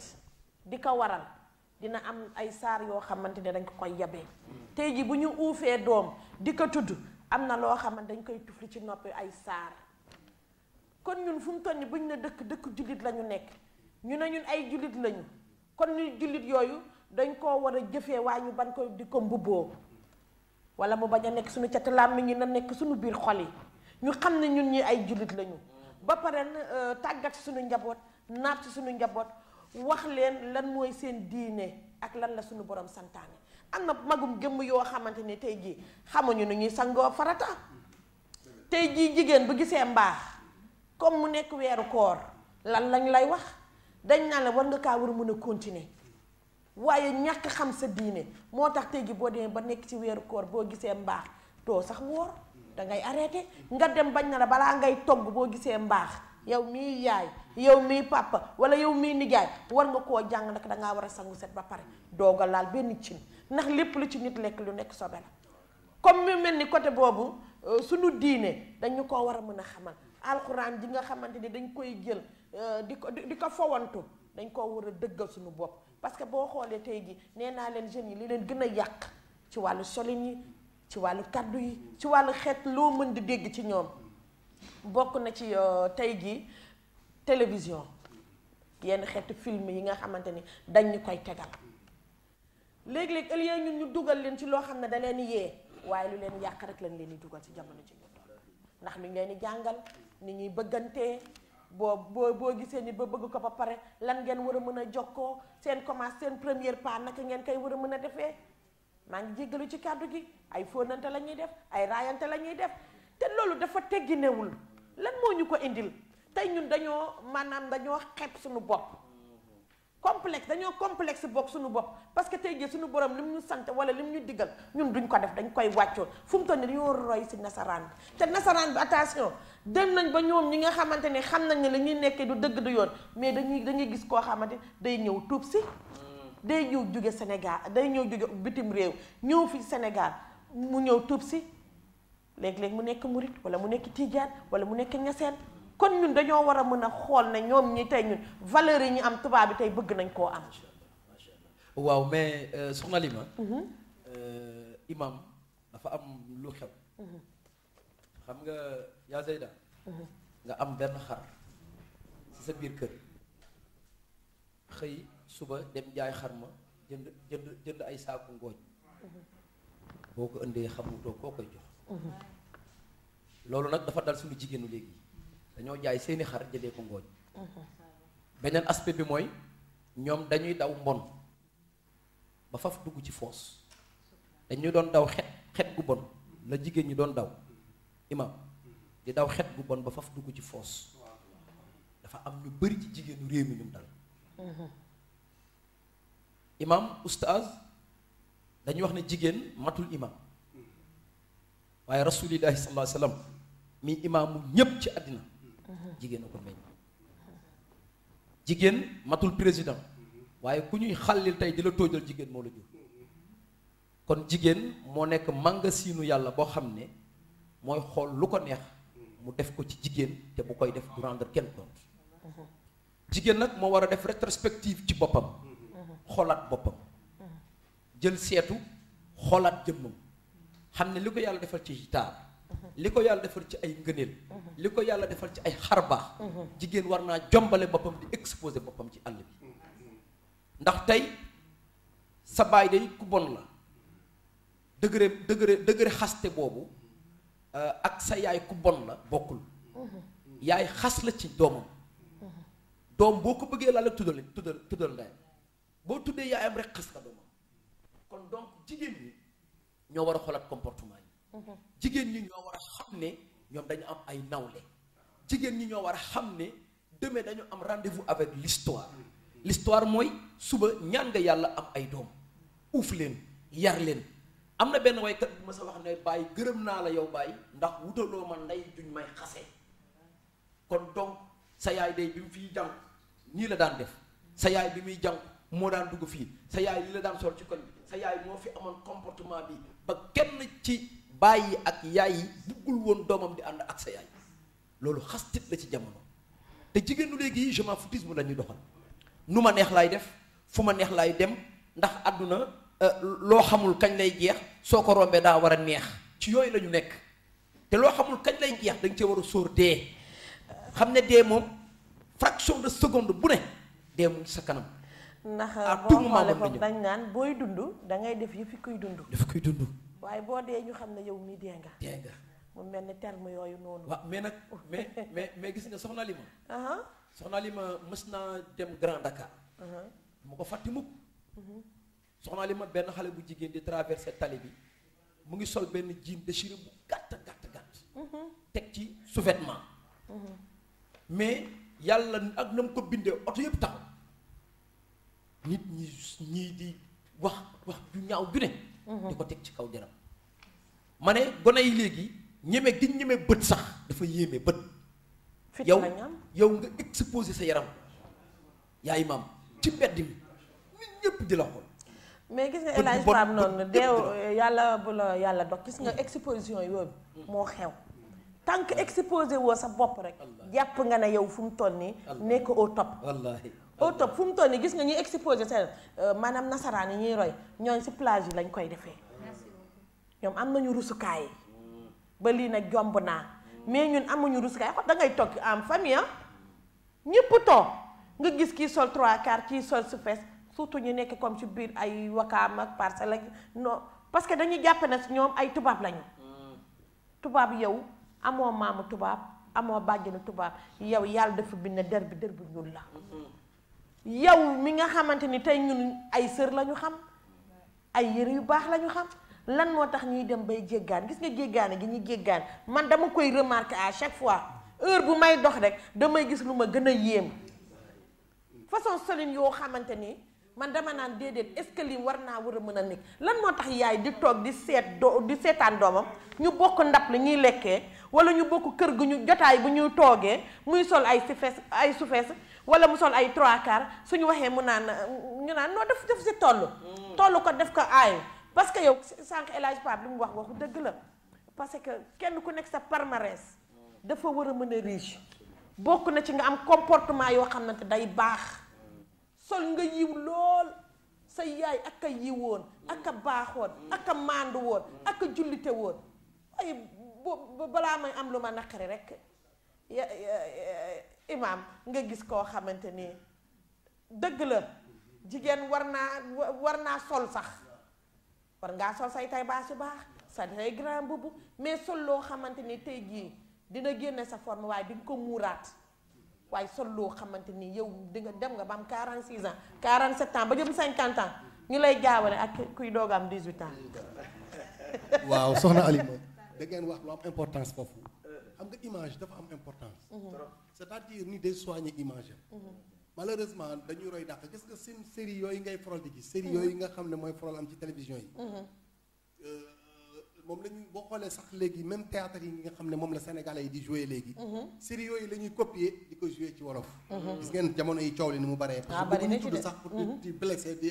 di ko waral dina am ay saar yoo xamante ne dañ ko koy yabee tey jii bu ñu uufee doom di ko tudd am na loo xamante dañ koy tufli ci noppi ay saar kon ñun fu mu toll nii bu ñu ne dëkk jullit la ñu nekk ñu ne ñun ay jullit lañu kon ñu jullit yooyu dañ koo war a jëfee waaye ñu ban ko di ko mbubboo wala mu bañ a nekk suñu cati làmmiñ ñi na nekk suñu biir xol yi ñu xam ne ñun ñi ay jullit lañu ba pare tàggat ci suñu njaboot naat ci suñu njaboot wax leen lan mooy seen diine ak lan la suñu borom santaane am na magum gëmm yoo xamante ne tey jii xamuñu nu ñuy sangoo farata tey jii jigéen bu gisee mbaax comme mu nekk weeru koor lan lañ lay wax dañ naan la war nga kaa war a mën a continuer waaye ñàkk xam sa diine moo tax tey jii boo demee ba nekk ci weeru koor boo gisee mbaax doo sax woor da ngay arrêté nga dem bañ na la balaa ngay togg boo gisee mbaax yow mii yaay yow mii papa wala yow mii nijaay war nga koo jàng nag dangaa war a sangu set ba pare doog a laal benn cin ndax lépp lu ci nit lekk lu nekk sobe la comme mu mel ni côté boobu suñu diine dañu koo war a mën a xamal alxuraan ji nga xamante ni dañ koy jël di ko fowantu dañ koo war a dëggal suñu bopp parce que boo xoolee tey ji nee naa leen jeunes yi li leen gën a yàq ci wàllu solin yi ci wàllu kaddu yi ci wàllu xeet loo mën di dégg ci ñoom bokk na ci tey ji télévision yenn xeetu film yi nga xamante ni dañ ñu koy tegal léeg-léeg ëllëg ñun ñu dugal leen ci loo xam ne da leen yee waaye lu leen yàq rek lañ leen di dugal ci jamono ji ñu toll ndax lu ñu leen di jàngal ni ñuy bëggantee boo gisee nit ba bëgg ko ba pare lan ngeen war a mën a jokkoo seen commence seen première pas naka ngeen koy war a mën a defee maa ngi jéggalu ci kàddu gi ay fóonante la ñuy def ay raayante la ñuy def te loolu dafa tegginewul lan moo ñu ko indil tey ñun dañoo xeeb suñu bopp complexe dañoo complexe bopp suñu bopp parce que tey jii suñu borom lim ñu sant wala lim ñu diggal ñun duñ ko def dañ koy wàccoo fu mu toll nii dañoo roy si nasaraan bi te nasaraan bi attention dem nañ ba ñoom ñi nga xamante ni xam nañ ne li ñuy nekkee du dëgg du yoon mais dañuy gis koo xamante day ñëw tuub si day ñëw jóge Sénégal day ñëw jóge bitim réew ñëw fi Sénégal mu ñëw tuub si léeg-léeg mu nekk murit wala mu nekk tijaan wala mu nekk ñaseen kon ñun dañoo war a mën a xool ne ñoom ñi tey ñun valeurs yi ñu am tubaab bi tey bëgg nañ koo am. waaw mais soxna Lima. imam dafa am lu xew. xam nga yaa Zeyda. nga am benn xar ci sa biir kër xëy suba dem jaay xar ma jënd ay saaku ngooñ. boo ko indee xamutoo koo koy jox. loolu nag dafa dal suñu jigéenu léegi. dañoo jaay seeni xar jëlee ko ngooñ. beneen aspect bi mooy ñoom dañuy daw mbon ba faf dugg ci foos dañuy doon daw xet gu bon la jigéen ñi doon daw imam di daw xet gu bon ba faf dugg ci foos dafa am ñu bari ci jigéenu réew mi ñu dal. imam oustaz dañuy wax ne jigéen matul imam waaye rasulillahi sallallahu alayhi wa sallam mi imaamu ñépp ci àddina jigéen a ko meññ jigéen matul président waaye ku ñuy xàllil tey di la tóojal jigéen moo la jur kon jigéen moo nekk màngasiinu yàlla boo xam ne mooy xool lu ko neex mu def ko ci jigéen te bu koy def du rendre kenn compte jigéen nag moo war a def rétrospective ci boppam xoolaat boppam jël seetu xoolaat jëmmam xam ne li ko yàlla defal ci taar li ko yàlla defal ci ay ngëneel li ko yàlla defal ci ay xarbaax jigéen war naa jombale boppam di exposer boppam ci àll bi ndax tey sa baay day ku bon la degré xaste boobu ak sa yaay ku bon la bokkul yaay xas la ci doomam doom boo ko bëggee laa la tuddal ndeyam boo tuddee yaayam rek xas ka doomam kon donc jigéen ñi ñoo war a xoolaat comportement yi jigéen ñi ñoo war a xam ne ñoom dañu am ay nawle jigéen ñi ñoo war a xam ne demain dañu am rendez-vous avec l'histoire mooy suba ñaan nga yàlla am ay doom uuf leen yar leen am na benn waykat bu ma sa wax ne bàyyi gërëm naa la yow bàyyi ndax wutaloo ma ndey duñ may xase kon donc sa yaay day bi mu fiy jàng nii la daan def sa yaay bi muy jàng moo daan dugg fii sa yaay li la daan sol ci koñ bi sa yaay moo fi amoon comportement bi ba kenn ci bàyyi ak yaay yi buggul woon doomam di ànd ak sa yaay loolu xastit la ci jamono te jigéenu léegi je m'en foutisme la ñuy doxal nu ma neex laay def fu ma neex laay dem ndax àdduna loo xamul kañ lay jeex soo ko rombee daa war a neex ci yooyu la ñu nekk te loo xamul kañ lay jeex da nga cee war a sóor dee xam ne dee moom fraction de seconde bu ne dee mu sa kanam. ndax boo xoolee foofu dañ naan booy dund da ngay def yëfi kuy dund. dafa kuy dund. waaye boo dee ñu xam ne yow mii dee nga. dee nga mu mel ni terme yooyu noonu. waaw mais nag mais gis nga soxna Lima. soxna Lima mës naa dem Grand Dakar. mu ko fàtti mukk. soxna Lima benn xale bu jigéen di traversé tali bi mu ngi sol benn jean déchiré bu gàtt. teg ci sous-vêtement. mais yàlla ak na mu ko bindee oto yëpp taxaw nit ñii di wax ju ñaaw ju ne di ko teg ci kaw jaram ma ne gone yi léegi ñeme gi ñeme bët sax dafa yéeme bët. fit yow lañ am. yow nga exposé sa yaram yaay maam ci mbedd mi nit ñëpp di la xool. mais gis nga bët El Hadj bu bon Pape noonu bët deew yëpp yàlla bu la yàlla dog gis nga exposition yooyu moo xew tant que exposé woo sa bopp rek jàpp nga ne yow fu mu toll nii nekk au top wallaahi au top fu mu toll nii gis nga ñuy exposé seen maanaam nasaraan yi ñuy roy ñooñ si plage yi lañ koy defee ñoom am nañu rusukaay yi ba lii nag jomb naa mais ñun amuñu rusukaay da ngay toog en famille ñëpp toog nga gis kii sol 3/4 kii sol su fees surtout ñu nekk comme ci biir ay Wakaam ak Parcelles ak non parce que dañuy jàpp ne ñoom ay tubaab lañu tubaab yow amoo maamu tubaab amoo bàjjenu tubaab yow yàlla dafa bind der bu ñuul la yow mi nga xamante ni tey ñun ay sër la ñu xam ay yëre yu baax la ñu xam lan moo tax ñuy dem bay jéggaan gis nga jéggaane gi ñuy jéggaan man dama koy remarquer à chaque fois heure bu may dox rek damay gis lu ma gën a yéem façon solin yoo xamante ni man dama naan déedéet est-ce que lii war a mën a nekk lan moo tax yaay di toog di seetaan doomam ñu bokk ndab li ñuy lekkee wala ñu bokk kër gu ñu jotaay bu ñuy toogee muy sol ay sufees wala mu sol ay 3/4 suñu waxee mu naan ñu naan noo def si toll ko def ko aayu parce que yow sànq El Hadj Pape li mu wax waxu dëgg la parce que kenn ku nekk sa palmarès dafa war a mën a riche bokk na ci nga am comportement yoo xamante day baax sol nga yiw lool sa yaay ak a yiwoon ak a baaxoon ak a maandu woon ak a jullite woon ay balaa may am lu ma naqari rek imaam nga gis koo xamante ni dëgg la jigéen war naa sol sax war ngaa sol say tay baas yu baax sa tay grand mbubb mais sol loo xamante ni tey jii dina génne sa forme waaye di nga ko muuraat waaye sol loo xamante ni yow di nga dem nga ba am 46 ans 47 ans ba jëm 50 ans ñu lay jaawale ak kuy doog am 18 ans. waaw soxna Alima da ngeen wax lu am importance foofu xam nga image dafa am importance. c'est-à-dire ni day soigner image am. malheureusement dañuy roy dàq gis nga seen série yooyu ngay faral di gis. série yooyu nga xam ne mooy faral am ci télévision yi. moom la ñuy boo xoolee sax léegi même théâtre yi nga xam ne moom la Sénégalais yi di jouer léegi. série yooyu la ñuy copier di ko jouer ci wolof. gis ngeen jamono yi coow li ni mu baree. parce que bëgguñu tudd sax pour di blessé di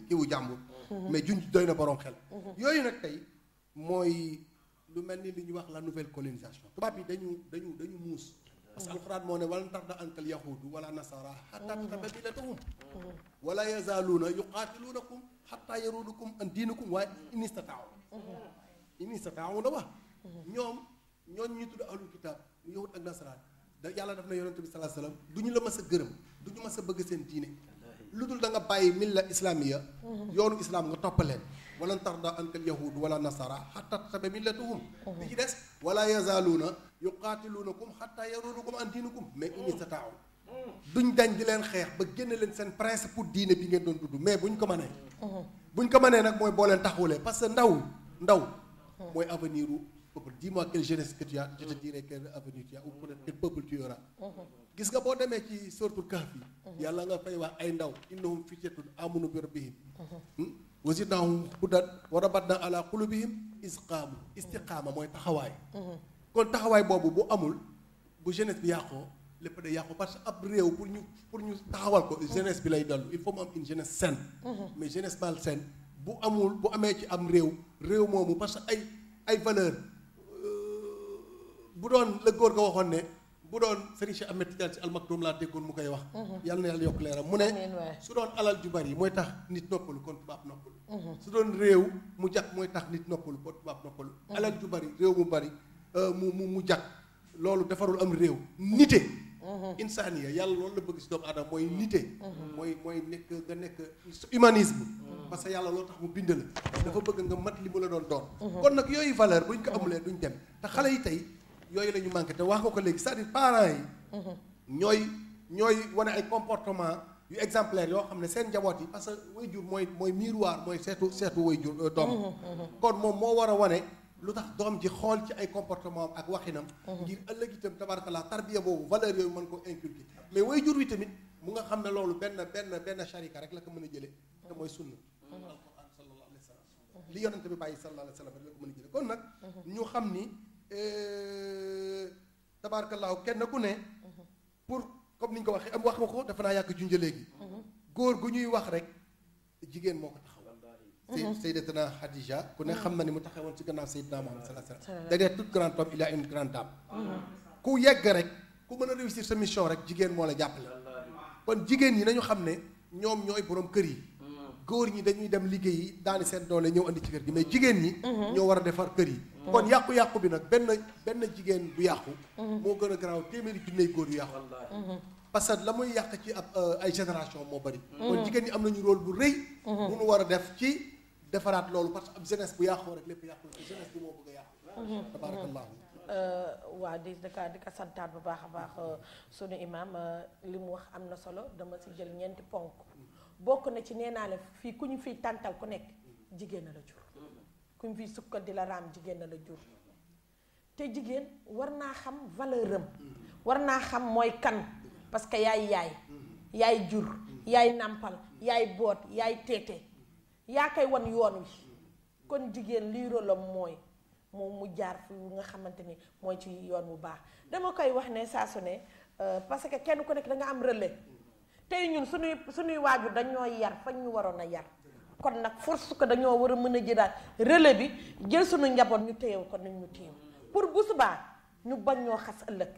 kiwu jàmbur. mais junj doy na borom xel. yooyu nag tey mooy lu mel ni li ñuy wax la nouvelle colonisation. tubaab yi dañu muus. parce que alxuraan moo ne wala tarda ankal yahuudu wala nasara xataa tattabi'a millatahum wala yazaaluuna yuqaatiluunakum xataa yaruudukum an diinikum waaye in istata'u la wax ñooñu ñu tudd ahlul kitaab yahud ak nasaraan yàlla daf na yonent bi sallallahu alayhi wasallam du ñu la mas a gërëm du ñu mas a bëgg seen diine lu dul da nga bàyyi milla islamiya yoonu islam nga toppaleen wala tarda ankal yahud wala nasara xataa tattabi'a millatahum bi ci des wala yazaaluuna yuqaatiluunakum xataa yaruudukum an diinikum mais in istata'u duñ dañ di leen xeex ba génne leen seen principe pour diine bi ngeen doon dudd mais buñ ko mënee nag mooy boo leen taxawulee parce que ndaw mooy avenir u peuple dis-moi quelle jeunesse que tu as je te dirai quel avenir tu as ou peut-être quel peuple tu auras gis nga boo demee ci suratul Kahf yi yàlla nga fay wax ay ndaw innahum fityatun amanu bi rabbihim wa zidnahum hudan wa rabatna ala qulubihim istiqaama mooy taxawaay kon taxawaay boobu bu amul bu jeunesse bi yàqoo lépp day yàqu parce que ab réew pour ñu taxawal ko jeunesse bi lay dellu il faut mu am une jeunesse saine mais jeunesse malsaine bu amee ci am réew moomu parce que ay valeur bu doon la góor ga waxoon ne bu doon Serigne Cheikh Ahmed Tidiane Sy Al Maktoum laa déggoon mu koy wax yàlla na yàlla yokk leeram mu ne su doon alal ju bari mooy tax nit noppalu kon tubaab noppalu su doon réew mu jàkk mooy tax nit noppalu kon tubaab noppalu alal ju bari réew mu bari mu jàkk loolu defarul am réew nite insaniya yàlla loolu la bëgg si doomu aadama mooy nite mooy nekk nga nekk humanisme parce que yàlla loolu tax mu bind la dafa bëgg nga mat li mu la doon kon nag yooyu valeur buñ ko amulee duñ dem te xale yi tey yooyu la ñu manqué te wax nga ko léegi c'est-à-dire parents yi ñooy wane ay comportement yu exemplaire yoo xam ne seen njaboot yi parce que waajur mooy miroir mooy seetu waajur doom kon moom moo war a wane lu tax doom ji xool ci ay comportement am ak waxinam ngir ëllëg itam tabarakallah tarbiya boobu valeur yooyu mën ko inculquer mais waajur wi tamit mu nga xam ne loolu benn sharika rek la ko mën a jëlee te mooy sunna alquran sallallahu alayhi wa sallam li yonente bi bàyyi sallallahu alayhi wa sallam rek la ko mën a jëlee kon nag ñu xam ni tabaarakallaahu kenn ku ne pour comme ni ñu ko waxee am wax nga ko dafa naa yàgg junjë léegi góor gu ñuy wax rek jigéen moo ko taxaw Sayyidatuna Khadija ku ne xam na ni mu taxawoon ci gannaaw Seydina Muhammad sallallahu alayhi wa sallam derrière tout grand homme il y a une grande dame ku yegg rek ku mën a réussir sa mission rek jigéen moo la jàppale kon jigéen ñi nañu xam ne ñoom ñooy borom kër yi góor ñi dañuy dem liggéeyi daani seen doole ñëw andi ci kër gi mais jigéen ñi ñoo war a defar kër yi kon yàqu-yàqu bi nag benn jigéen bu yàqu moo gën a garaaw téeméeri junney góor yu yàqu parce que la muy yàq ci ab ay génération moo bari kon jigéen ñi am nañu rôle bu rëy bu nu war a def ci defaraat loolu parce que ab jeunesse bu yàqoo rek lépp yàqu la jeunesse bi moo bëgg a yàqu tabarakallahu waa di ka santaat bu baax a baax sunu imam li mu wax am na solo dama si jël ñeenti ponk bokk na ci nee naa la fii ku ñu fiy tàntal ku nekk jigéen na la jur ku ñu fiy sukkal di la raam jigéen na la jur te jigéen war naa xam valeur am war naa xam mooy kan parce que yaay jur yaay nàmpal yaay boot yaay teete yaa koy wan yoon wi kon jigéen liy rôlam mooy moom mu jaar fi nga xamante ni mooy ci yoon bu baax dama koy wax ne saa su ne parce que kenn ku nekk da nga am relais tey ñun suñuy waajur dañoo yar fañ ñu waroon a yar kon nag force que dañoo war a mën a jëlaat relais bi jël suñu njaboot ñu téyew ko nañ ñu téyew pour bu subaa ñu bañ ñoo xas ëllëg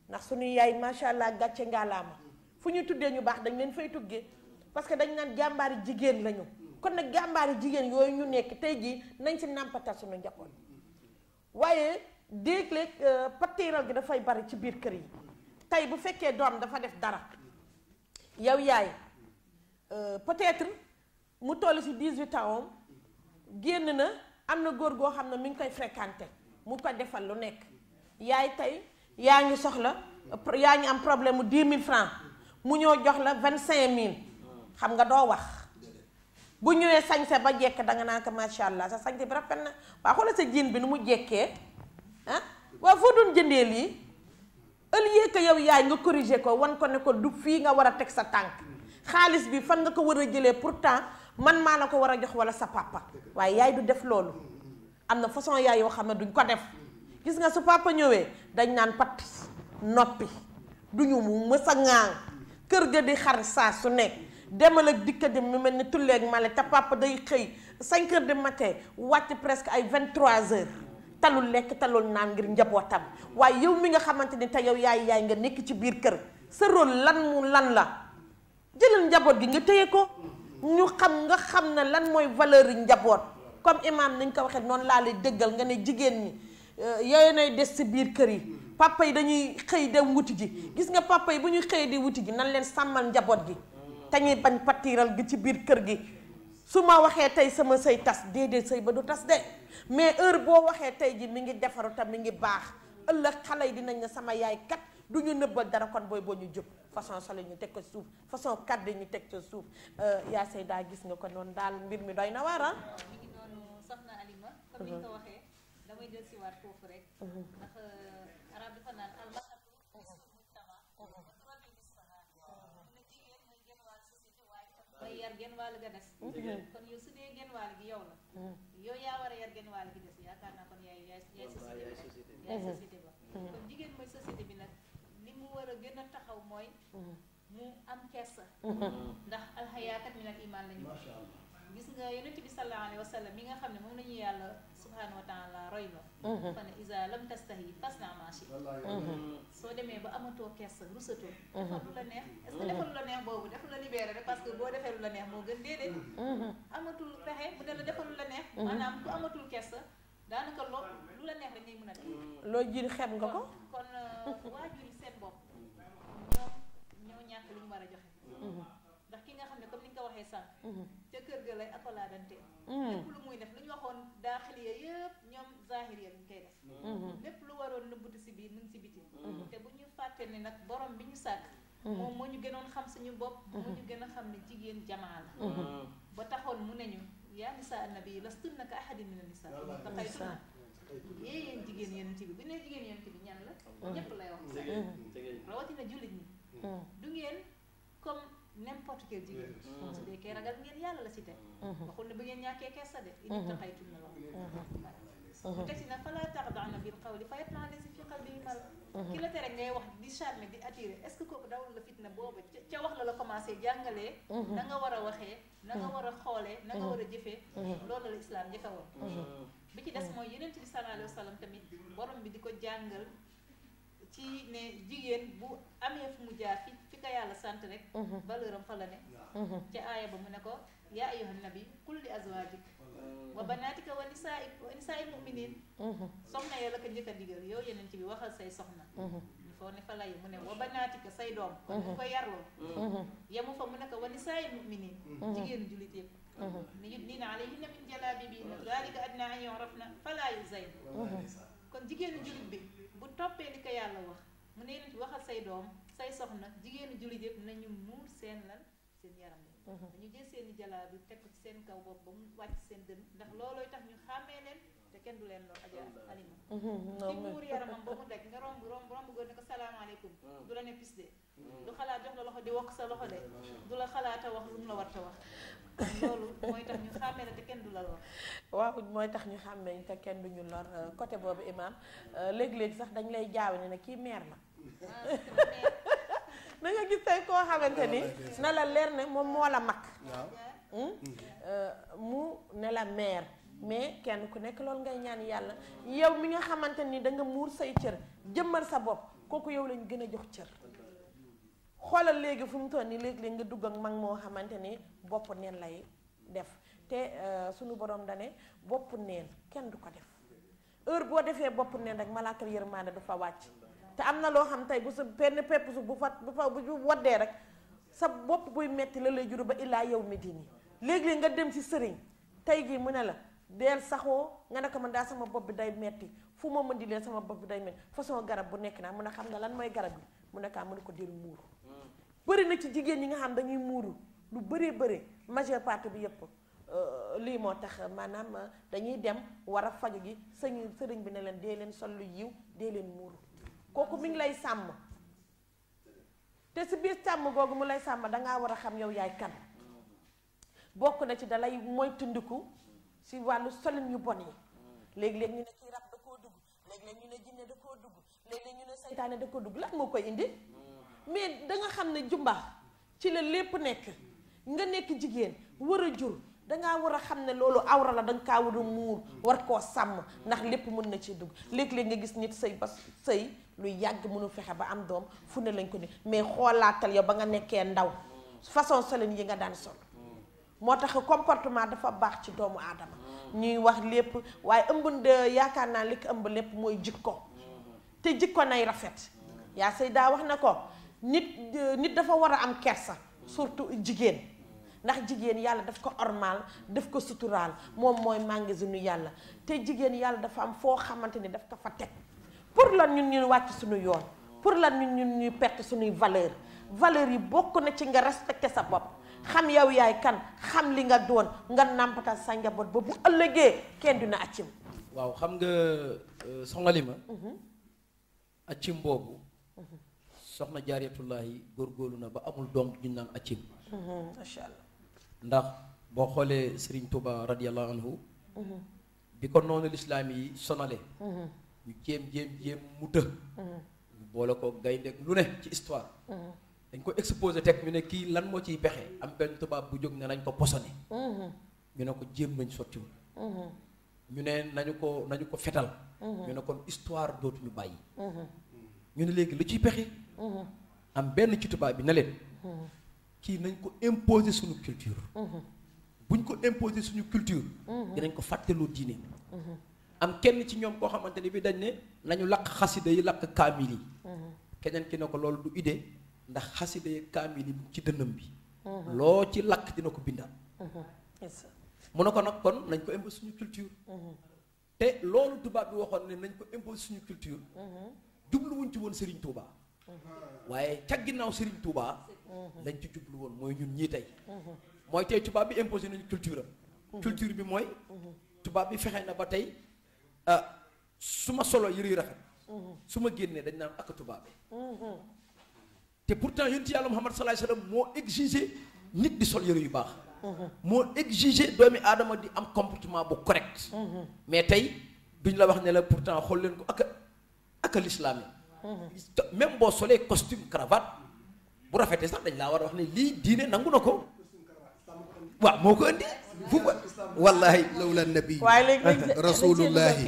ndax suñu yaay macha allah gàcce ngaalaama fu ñu tuddee ñu baax dañ leen fay tuggee parce que dañ naan jàmbaari jigéen lañu kon nag jàmbaari jigéen yooyu ñu nekk tey jii nañ si nàmpatal suñu njaboot waaye déeg-léeg pattiral gi dafay bari ci biir kër yi tey bu fekkee doom dafa def dara yow yaay peut-être mu toll ci 18 ans génn na am na góor goo xam ne mi ngi koy fréquenté mu ko defal lu nekk yaay tey yaa ngi soxla yaa ngi am problème mu 10 000 francs mu ñëw jox la 25 000 xam nga doo wax bu ñëwee sañse ba jekk danga naan ko macha allah sa sañse bi rafet na waa xoolal sa jiin bi nu mu jekkee ah waaw foo doon jëndee lii au lieu que yow yaay nga corriger ko wan ko ne ko du fii nga war a teg sa tànk xaalis bi fan nga ko war a jëlee pourtant man maa la ko war a jox wala sa papa waaye yaay du def loolu am na façon yaay yoo xam ne duñ ko def gis nga su papa ñëwee dañ naan pat noppi duñu mu mës a ŋaang kër ga di xar saa su nekk demal ak dikka dem mu mel ni tulleeg male te papa day xëy 5 heures du matin wàcc presque ay 23 heures talul lekk talul naan ngir njabootam waaye yow mi nga xamante ni te yow yaay nga nekk ci biir kër sa rôle lan la jëlal njaboot gi nga téye ko ñu nga xam ne lan mooy valeur yi njaboot comme imam nañ ko waxee noonu laa lay dëggal nga ne jigéen ñi yooyu nay des ci biir kër yi papa yi dañuy xëy dem wuti ji gis nga papa yi bu ñuy xëy di wuti ji nan leen sàmmal njaboot gi te ñuy bañ pattiral gi ci biir kër gi su ma waxee tey sama sëy tas déedéet sëy ba du tas de mais heure boo waxee tey ji mi ngi defaru te mi ngi baax ëllëg xale yi dinañ ne sama yaay kat du ñu nëbbal dara kon booy boo ñu jóg façon solo ñu teg ko suuf façon kàddu ñu teg ko suuf yaa sëy daa gis nga ko noonu daal mbir mi doy na waar ah. mi ngi noonu soxna Alima comme ni nga ko waxee damay jël si waat foofu rek ndax arab dafa naan almaratu mooy yar genn wàll ga des kon yow su dee genn wàll gi yow la yow yaa war a yar genn wàll gi des yaakaar naa kon yaay société ba kon jigéen mooy société bi nag li mu war a gën a taxaw mooy mu am kersa ndax alxayaakat min al iman lañu gis nga yonent bi sallallahu alayhi wa sallam mi nga xam ne moom lañu yàlla subhanahu wa taala roy la fa ne isa lam tastahi fasna ma shi soo demee ba amatoo kersa rusatoo defal lu la neex est-ce que defal lu la neex boobu def la libéré rek parce que boo defee lu la neex moo gën déedéet amatul pexe mu ne la defal lu la neex maanaam ku amatul kersa daanaka lu la neex rek ngay mën a def loo jiri xem nga ko kon waajur yi seen bopp ñoo ñàkk lu ñu war a joxe ndax ki nga xam ne comme ni nga ko waxee sànq ca kër ga lay akolaadante lépp lu muy def lu ñu waxoon daaxiliya yëpp ñoom zahiriya luñ koy def lépp lu waroon nëbbutu si biir mu ngi si biti te bu ñu fàtte ne nag borom bi ñu sàkk moom moo ñu gënoon xam suñu bopp moo ñu gën a xam ne jigéen jamaa la ba taxoon mu ne ñu yaa nisaa annabi lastunna ka ahadin mina nisaa taqaytunna yéen jigéen yonent bi bu ne jigéen yonent bi ñan la ñépp lay wax rawatina jullit ñi du ngeen comme n'importe quel jigéen su dee kee ragal ngeen yàlla la si teg waxul ne bu ngeen ñàkkee kersa de ini taqaytunna la mu teg si na falaa taxda'na bil qawli fa yatma'a allazi fi qalbihi marad. ki la tere ngay wax di charmer di attirer est-ce que kooku dawul la fitna boobu ca wax la commencé jàngalee. na nga war a waxee na nga war a xoolee na nga war a jëfee. loolu la islam njëkk a woon. bi ci des mooy Yonent bi sallallahu alayhi wa sallam tamit borom bi di ko jàngal ci ne jigéen bu amee fu mu jaar fi ka yàlla sant rek. valeur am fa la ne. ca aaya ba mu ne ko yaa ayyuhan nabi qul li azwaajik wa banaatika wa nisaa'il mu'miniin. soxna ya la ko njëkk a digal yow Yonent bi waxal say soxna. il faut ne fa lay mu ne wa banaatika say doom. kon bu ko yarloo. yemu fa mu ne ko wa nisaa'il mu'miniin. jigéenu jullit yëpp. yudniina alayhinna min jalaabiibihinna zaalika adnaa an yu'rafna falaa yu'zayna. kon jigéenu jullit bi bu toppee li ko yàlla wax mu ne Yonent bi waxal say doom say soxna jigéenu jullit yëpp nañu muur seen yaram yi. dañu jël seeni jalaa bi teg ko ci seen kaw bopp ba mu wàcc seen dënn ndax loolooy tax ñu xàmmee leen te kenn du leen lool aja alima ci muur yaramam ba mu daj nga romb góor ne ko salaamaaleykum du la ne pis de du xalaat jox la loxo di wokk sa loxo de du la xalaata wax lu mu la war ta wax loolu mooy tax ñu xàmmee la te kenn du la lor. waaw mooy tax ñu xàmmee te kenn du ñu lor côté boobu imaam léegi-léegi sax dañ lay jaawe ne kii meer la. da nga gis tey koo xamante ni na la leer ne moom moo la mag. mu ne la meer mais kenn ku nekk loolu ngay ñaan yàlla yow mi nga xamante ni da nga muur say cër jëmmal sa bopp kooku yow lañ gën a jox cër. xoolal léegi fu mu toll nii léegi-léegi nga dugg ak mag moo xamante ni bopp neen lay def te sunu borom dane bopp neen kenn du ko def heure boo defee bopp neen rek malaakal yërmaande du fa wàcc. te am na loo xam tey bu sa benn pepp su bu waddee rek sa bopp buy metti la lay juru ba illaa yow mi dini léegi nga dem ci sëriñ tey jii mu ne la deel saxoo nga ne ko man daa sama bopp bi day metti fu ma mën di leen sama bopp bi day metti façon garab bu nekk naa mun a xam nga lan mooy garab bi mu ne kaa mu ne ko deel muuru bëri na ci jigéen ñi nga xam dañuy muuru lu bëri majeure partie bi yépp lii moo tax maanaam dañuy dem war a faju gi sëriñ bi ne leen dee leen sol lu yiw dee leen muuru kooku mi ngi lay sàmm te si biir sàmm googu mu lay sàmm dangaa war a xam yow yaay kan bokk na ci dalay moytandiku si wàllu solin yu bon yi léegi-léegi ñu ne kii rab da koo dugg léegi-léegi ñu ne jinne da koo dugg léegi-léegi ñu ne saytaane da koo dugg lan moo koy indi mais danga xam ne jumbax ci la lépp nekk nga nekk jigéen war a jur dangaa war a xam ne loolu awra la danga kaa war a muur war koo sàmm ndax lépp mën na ci dugg léeg-léeg nga gis nit sëy ba sëy lu yàgg mënu fexe ba am doom fu ne lañ ko ni mais xoolaatal yow ba nga nekkee ndaw façon solin yi nga daan sol moo tax comportement dafa baax ci doomu aadama ñuy wax lépp waaye ëmb yaakaar naa li ko ëmb lépp mooy jikko te jikko nay rafet yaa sëy daa wax na ko nit dafa war a am kersa surtout jigéen ndax jigéen yàlla daf ko ormal daf ko suturaal moom mooy magasinu yàlla te jigéen yàlla dafa am foo xamante ni daf ko fa teg pour lan ñun wàcc suñu yoon pour lan ñun ñuy perte suñuy valeur yi bokk na ci nga respecté sa bopp xam yow yaay kan xam li nga doon nga nàmpatal sa njaboot ba bu ëllëgee kenn dina accim. waaw xam nga soxna Lima accim boobu soxna jaariyatullaahi góorgóorlu na ba amul doom ñu naan accim. macha allah. ndax boo xoolee Serigne Touba radiyallahu anhu bi ko noonu lislaam yi sonale ñu jéem mu të boole ko gaynde lu ne ci histoire dañ ko exposé teg ñu ne kii lan moo ciy pexe am benn tubaab bu jóg ne nañ ko posone ñu ne ko jéem nañ sottiwul ñu ne nañu ko fetal ñu ne kon histoire dootuñu bàyyi ñu ne léegi lu ciy pexe am benn ci tubaab bi ne leen kii nañ ko imposer suñu culture buñ ko imposer suñu culture dinañ ko fàttaloo diine am kenn ci ñoom koo xamante ni bi dañ ne nañu lakk xasida yi lakk kaamil yi keneen ki ne ko loolu du idée ndax xasida yi kaamil yi ci dënnam bi loo ci lakk dina ko bindaat mu ne ko nag kon nañ ko imposer suñu culture te loolu tubaab bi waxoon ne nañ ko imposer suñu culture jubluwuñ ci woon Serigne Touba waaye ca ginnaaw Serigne Touba lañ ci jublu woon mooy ñun ñii tey mooy tey tubaab bi imposé nañu culture am culture bi mooy tubaab bi fexe na ba tey su ma solo yëre yu rafet su ma génnee dañ naan ak tubaab bi te pourtant yonent yàlla Muhammad sallallahu alayhi wasallam moo exigé nit di sol yëre yu baax moo exigé doomi aadama di am comportement bu correct mais tey duñ la wax ne la pourtant xool leen ko ak l'islam yi même boo solee costume cravate bu rafetee sax dañ laa war a wax ne lii diine nangu na ko waaw moo ko indi fu wallahi lawla nabi waaye léegi rasulullahi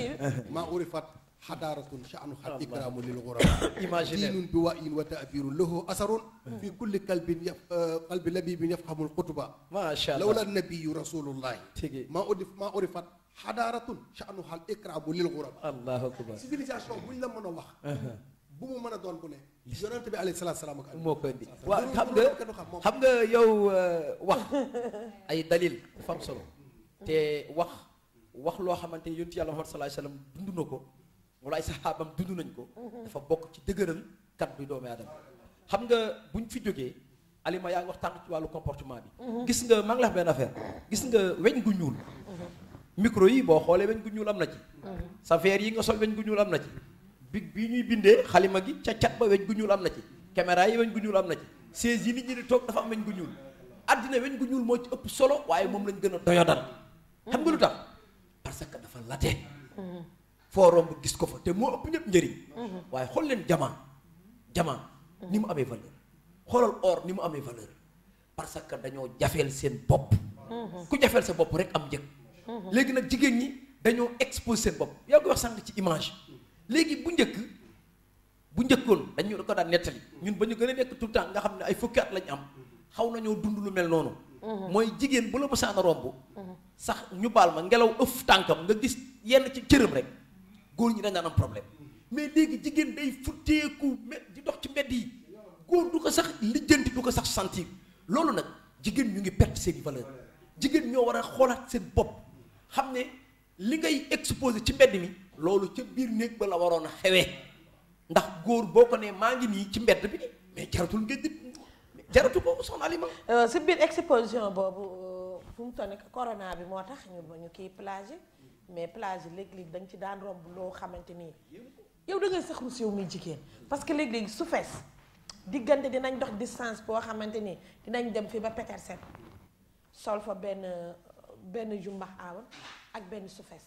ma urifat xadaaratun sha'nu xal ikraamu lil ghuraba imagine diinun bi wa'in wa ta'birun lahu asarun fi kulli qalbi labibin yafhamul xutuba masha Allah lawla nabiyu rasulullahi tigi ma urifat xadaaratun sha'nu xal ikraamu lil ghuraba allahu akbar civilisation buñ la mën a wax bu mu mën a doon bu ne yonent bi alayhi salaatu salaam ak moo ko indi waaw xam nga yow wax ay dalil dafa am solo te wax loo xamante ni yonent yàlla Muhammad sallallahu alayhi wasallam dund na ko wala ay saxaabam dund nañ ko dafa bokk ci dëgëral kat bi doomu aadama xam nga buñ fi jógee Alima yaa ngi wax tànk ci wàllu comportement bi gis nga maa ngi la wax benn affaire gis nga weñ gu ñuul micro yi boo xoolee weñ gu ñuul am na ci sa verre yi nga sol weñ gu ñuul am na ci big bii ñuy bindee xalima gi ca cat ba weñ gu ñuul am na ci caméra yi weñ gu ñuul am na ci chaise yi nit ñi di toog dafa am weñ gu ñuul àddina weñ gu ñuul moo ci ëpp solo waaye moom lañ gën a doyodal xam nga lu tax parce que dafa late foo romb gis ko fa te moo ëpp ñëpp njëriñ waaye xool leen jamaa ni mu amee valeur xoolal or ni mu amee valeur parce que dañoo jafeel seen bopp ku jafeel sa bopp rek am njëg léegi nag jigéen ñi dañoo expose seen bopp yaa ngi wax sànq ci image léegi bu njëkkoon dañu ko daan nettali ñun ba ñu gën a nekk tout le temps nga xam ne ay fukki at lañ am xaw nañoo dund lu mel noonu mooy jigéen bu la mësaan a romb sax ñu baal ma ngelaw ëff tànkam nga gis yenn ci cëram rek góor ñi dañ daan am problème mais léegi jigéen day futteeku di dox ci mbedd yi góor du ko sax lijjanti du ko sax sentir loolu nag jigéen ñu ngi perte seen i valeur jigéen ñoo war a xoolaat seen bopp xam ne li ngay exposé ci mbedd mi loolu ca biir néeg ba la waroon a xewee ndax góor boo ko ne maa ngi nii ci mbedd bi mais jaratul nga dit jaratu ko soxna Alima si biir exposition boobu fu mu toll nii corona bi moo tax ñu kii plage mais plage yi léeg-léeg da nga ci daan romb loo xamante nii yow da ngay saxru si yow muy jigéen parce que léeg-léeg su fees diggante dinañ dox distance boo xamante nii dinañ dem fi ba Petersen sol fa benn jumbax aawa ak benn su fees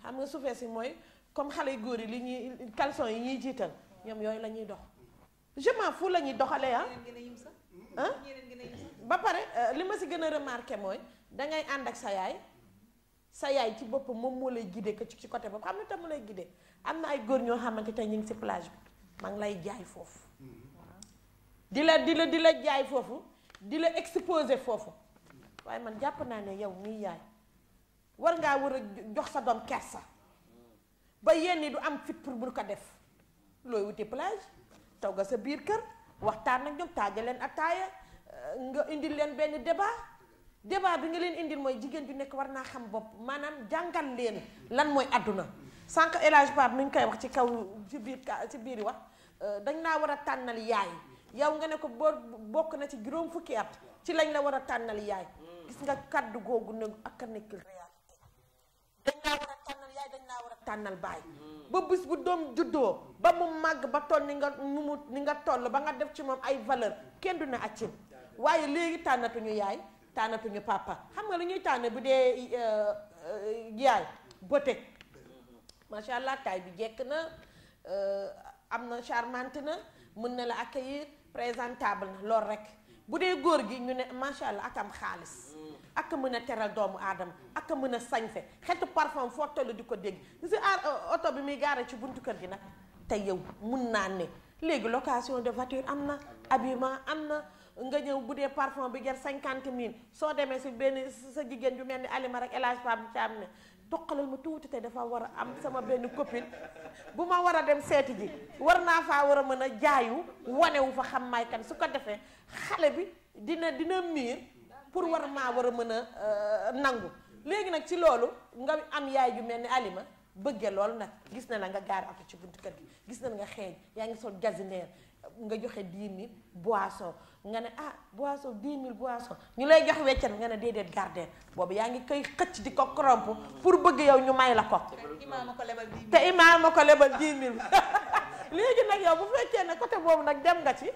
xam nga su fees yi mooy comme xale yu góor yi li ñuy caleçon yi ñuy jiital ñoom yooyu la ñuy dox je m'en fous la ñuy doxalee ba pare li ma si gën a remarqué mooy dangay ànd ak sa yaay ci boppam moom moo lay guider ko ci côté boobu xam ne tam mu lay guider am na ay góor ñoo xamante tey ñu ngi si plage bi maa ngi lay jaay foofu di la jaay foofu di la exposer foofu waaye man jàpp naa ne yow mii yaay war ngaa war a jox sa doom kersa ba yenn du am fit pour bul ko def looy wuti plage taw nga sa biir kër waxtaan ak ñoom taaja leen ataaya nga indil leen benn débat bi nga leen indil mooy jigéen ju nekk war naa xam bopp maanaam jàngal leen lan mooy àdduna sànq El Hadj Pape nu ñu koy wax ci kaw ci biir yi wax dañ naa war a tànnal yaay yow nga ne ko bokk na ci juróom fukki at ci lañ la war a tànnal yaay gis nga kàddu googu ne ak a nekkul réalité dañ laa war a tànnal yaay dañ laa war a tànnal baay ba bis bu doom juddoo ba mu màgg ba toll ni nga toll ba nga def ci moom ay valeur kenn du ne accim waaye léegi tànnatuñu yaay tànnatuñu papa xam nga lu ñuy tànn bu dee yaay beauté macha allah taay bi jekk na am na charmante na mën na la accueillir présentable na loolu rek bu dee góor gi ñu ne macha allah ak am xaalis ak mën a teral doomu aadama ak mën a sañse xetu parfum foo toll di ko dégg si oto bi muy gaare ci buntu kër gi nag te yow mun naa ne léegi location de voiture am na habillement am na nga ñëw bu dee parfum bi jar 50 000 soo demee si benn sa jigéen ju mel ni Alima rek El Hadj Pape ci am ne toqalal ma tuuti te dafa war a am sama benn copine bu ma war a dem seeti ji war naa faa war a mën a jaayu wanewu fa xam may kan su ko defee xale bi dina miir pour war a mën a nangu léegi nag ci loolu nga am yaay ju mel ni Alima bëgge loolu nag gis na la nga gaari oto ci buntu kër gi gis na nga xeeñ yaa ngi sol jasineer nga joxe 10 000 boisson nga ne boisson 10 000 boisson ñu lay jox weccan nga ne déedéet garder boobu yaa ngi koy xëcc di ko corrompre pour bëgg yow ñu may la ko te imaam ma ko lebal 10 000 léegi nag yow bu fekkee ne côté boobu nag dem nga ci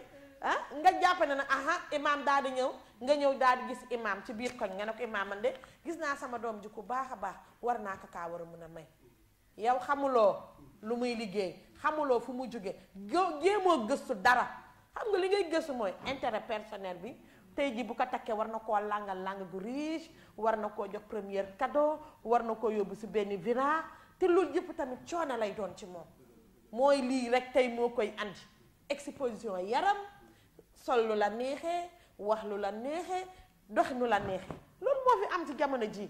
nga jàpp ne nag imaam daal di ñëw nga ñëw daal di gis imaam ci biir koñ nga ne ko imaam man de gis naa sama doom ji ku baax a baax war naa ko kaa war a mën a may yow xamuloo lu muy liggéey xamuloo fu mu jóge jéemoo gëstu dara xam nga li ngay gëstu mooy intérêt personnel bi tey ji bu ko takkee war na koo lang gu riche war na koo jox premier cadeau war na koo yóbbu si benn villa te loolu yëpp tamit coono lay doon ci moom mooy lii rek tey moo koy andi exposition yaram sol lu la neexee wax lu la neexee dox nu la neexee loolu moo fi am ci jamono ji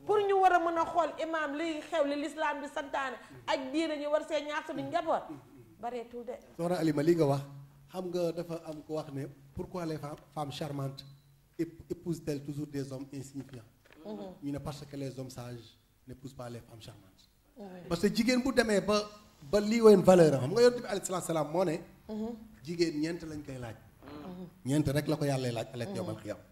pour ñu war a mën a xool imaam liy xew li lislaam bi santaane ak diine ñu war see ñaar suñu njaboot bareetul de. soxna Alima li nga wax xam nga dafa am ko wax ne pourquoi les femmes charmantes épousent-elles toujours des hommes insignifiants. ñu ne parce que les hommes sages n'épousent pas les femmes charmantes. parce que jigéen bu demee ba lii woon valeur xam nga yonent bi alayhi salaam moo ne. jigéen ñeent lañ koy laaj. ñeent rek la ko yàlla laaj ëllëg yawmal qiyaama.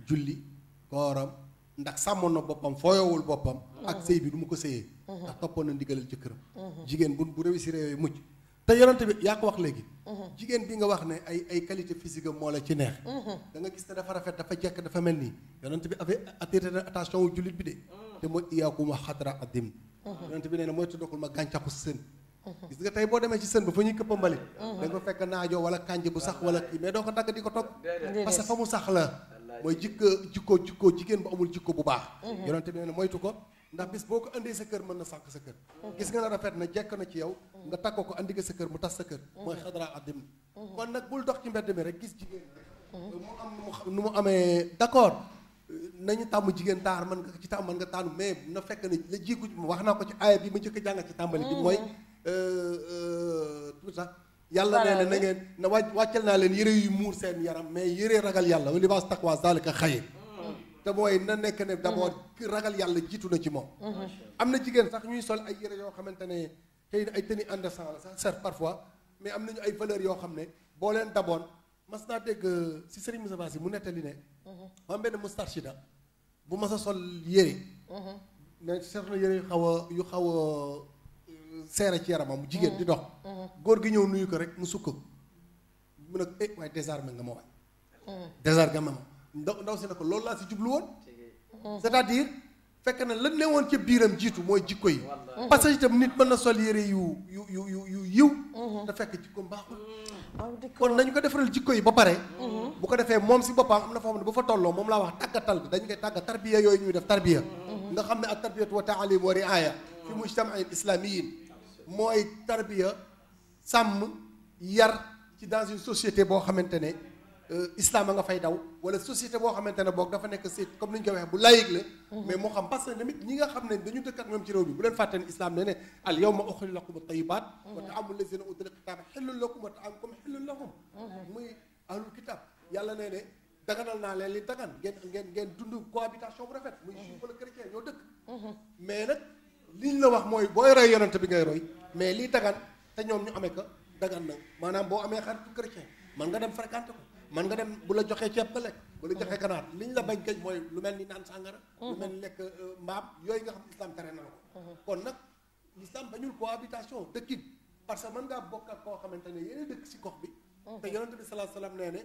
julli kooram ndax sàmmoon na boppam fooyowul boppam. ak sëy bi du mu ko sëyee. ndax toppoon na ndigalal jëkkëram. jigéen bu réussir yooyu mucc. te yonent bi yaa ko wax léegi. jigéen bi nga wax ne ay qualité physique moo la ci neex. da nga gis ne dafa rafet dafa jekk dafa mel nii. yonent bi avait attiré attention wu jullit bi de. te mooy iyaakum wa xadra addim. yonent bi nee na mooy tuddakul ma gàncaxu sën. gis nga tey boo demee ci sën ba fa ñuy këppa mbalit. da nga fekk naajoo wala kànj bu sax wala kii mais doo ko dagg di ko togg. parce que fa mu sax la. mooy jikko jigéen bu amul jikko bu baax. yonent bi nee na moytu ko. ndax bis boo ko andee sa kër mën na sànq sa kër. gis nga ne rafet na jekk na ci yow nga takkoo ko andi nga sa kër mu tas sa kër. mooy xadra addim. kon nag bul dox ci mbedd mi rek gis jigéen mu am nu mu amee d'accord nañu tàmm jigéen taar mën nga ci tàmm mën nga tànn mais na fekk ne la jiiku wax naa ko ci aaya bi ma njëkk a jàng ci tàmbali bi mooy tout ça yàlla nee na ngeen na wàccal naa leen yëre yu muur seen yaram mais yëre ragal yàlla wa libaas taqwa zalika xayr te mooy na nekk ne d'abord ragal yàlla jiitu na ci moom. am na jigéen sax ñuy sol ay yëre yoo xamante ne xëy na ay tenue indécent la sax certes parfois mais am nañu ay valeurs yoo xam ne boo leen daboon mas naa dégg si Serigne Moussa Bassi mu nettali ne. am benn mustarshida bu mas a sol yëre. mais seetlu na yëre yu xaw a seere ci yaramam mu jigéen di dox. góor gi ñëw nuyu ko rek mu sukk mu ne waaye désarmé nga ma waay. désarmé nga ma. ndaw si ne ko loolu laa si jublu woon c'est-à-dire fekk na lan ne woon ca biiram jiitu mooy jikko yi parce que itam nit mën na sol yére yu yiw te fekk jikkoom baaxul kon nañu ko defaral jikko yi ba pare bu ko defee moom si boppam am na foo xam ne bu fa tolloo moom laa wax tàggatal bi dañu koy tàggat tarbiya yooyu ñuy def tarbiya nga xam ne ak tarbiyatu wa taalim wa riaya fi mujtamail islamiyin mooy tarbiya sàmm yar ci dans une société boo xamante ne islam a nga fay daw wala société boo xamante ne boog dafa nekk si comme ni ñu koy waxee bu laïque la mais moo xam parce que tamit ñi nga xam ne dañu dëkk ak ñoom ci réew bi bu leen fàtte ne islam ne ne al yawma uxillu lakum at-tayyibaat wa ta'amu lazina utul kitaaba xillun lakum wa ta'amukum xillun lahum muy ahlul kitab yàlla nee ne daganal naa leen li dagan ngeen dund cohabitation bu rafet muy juif wala chrétien ñoo dëkk mais nag liñ la wax mooy booy roy yonent bi ngay roy mais lii dagan te ñoom ñu amee ko dagan na maanaam boo amee xaritu chrétien man nga dem fréquenter ko man nga dem bu la joxee ceeb nga lekk bu la joxee ganaar liñ la bañ kañ mooy lu mel ni naan sàngara lu mel ni lekk mbaam yooyu nga xam islam tere na ko kon nag l'islam bañul cohabitation dëkkin parce que mën ngaa bokk ak koo xamante ne yéen dëkk si gox bi te yonent bi sallallahu alayhi wasallam nee ne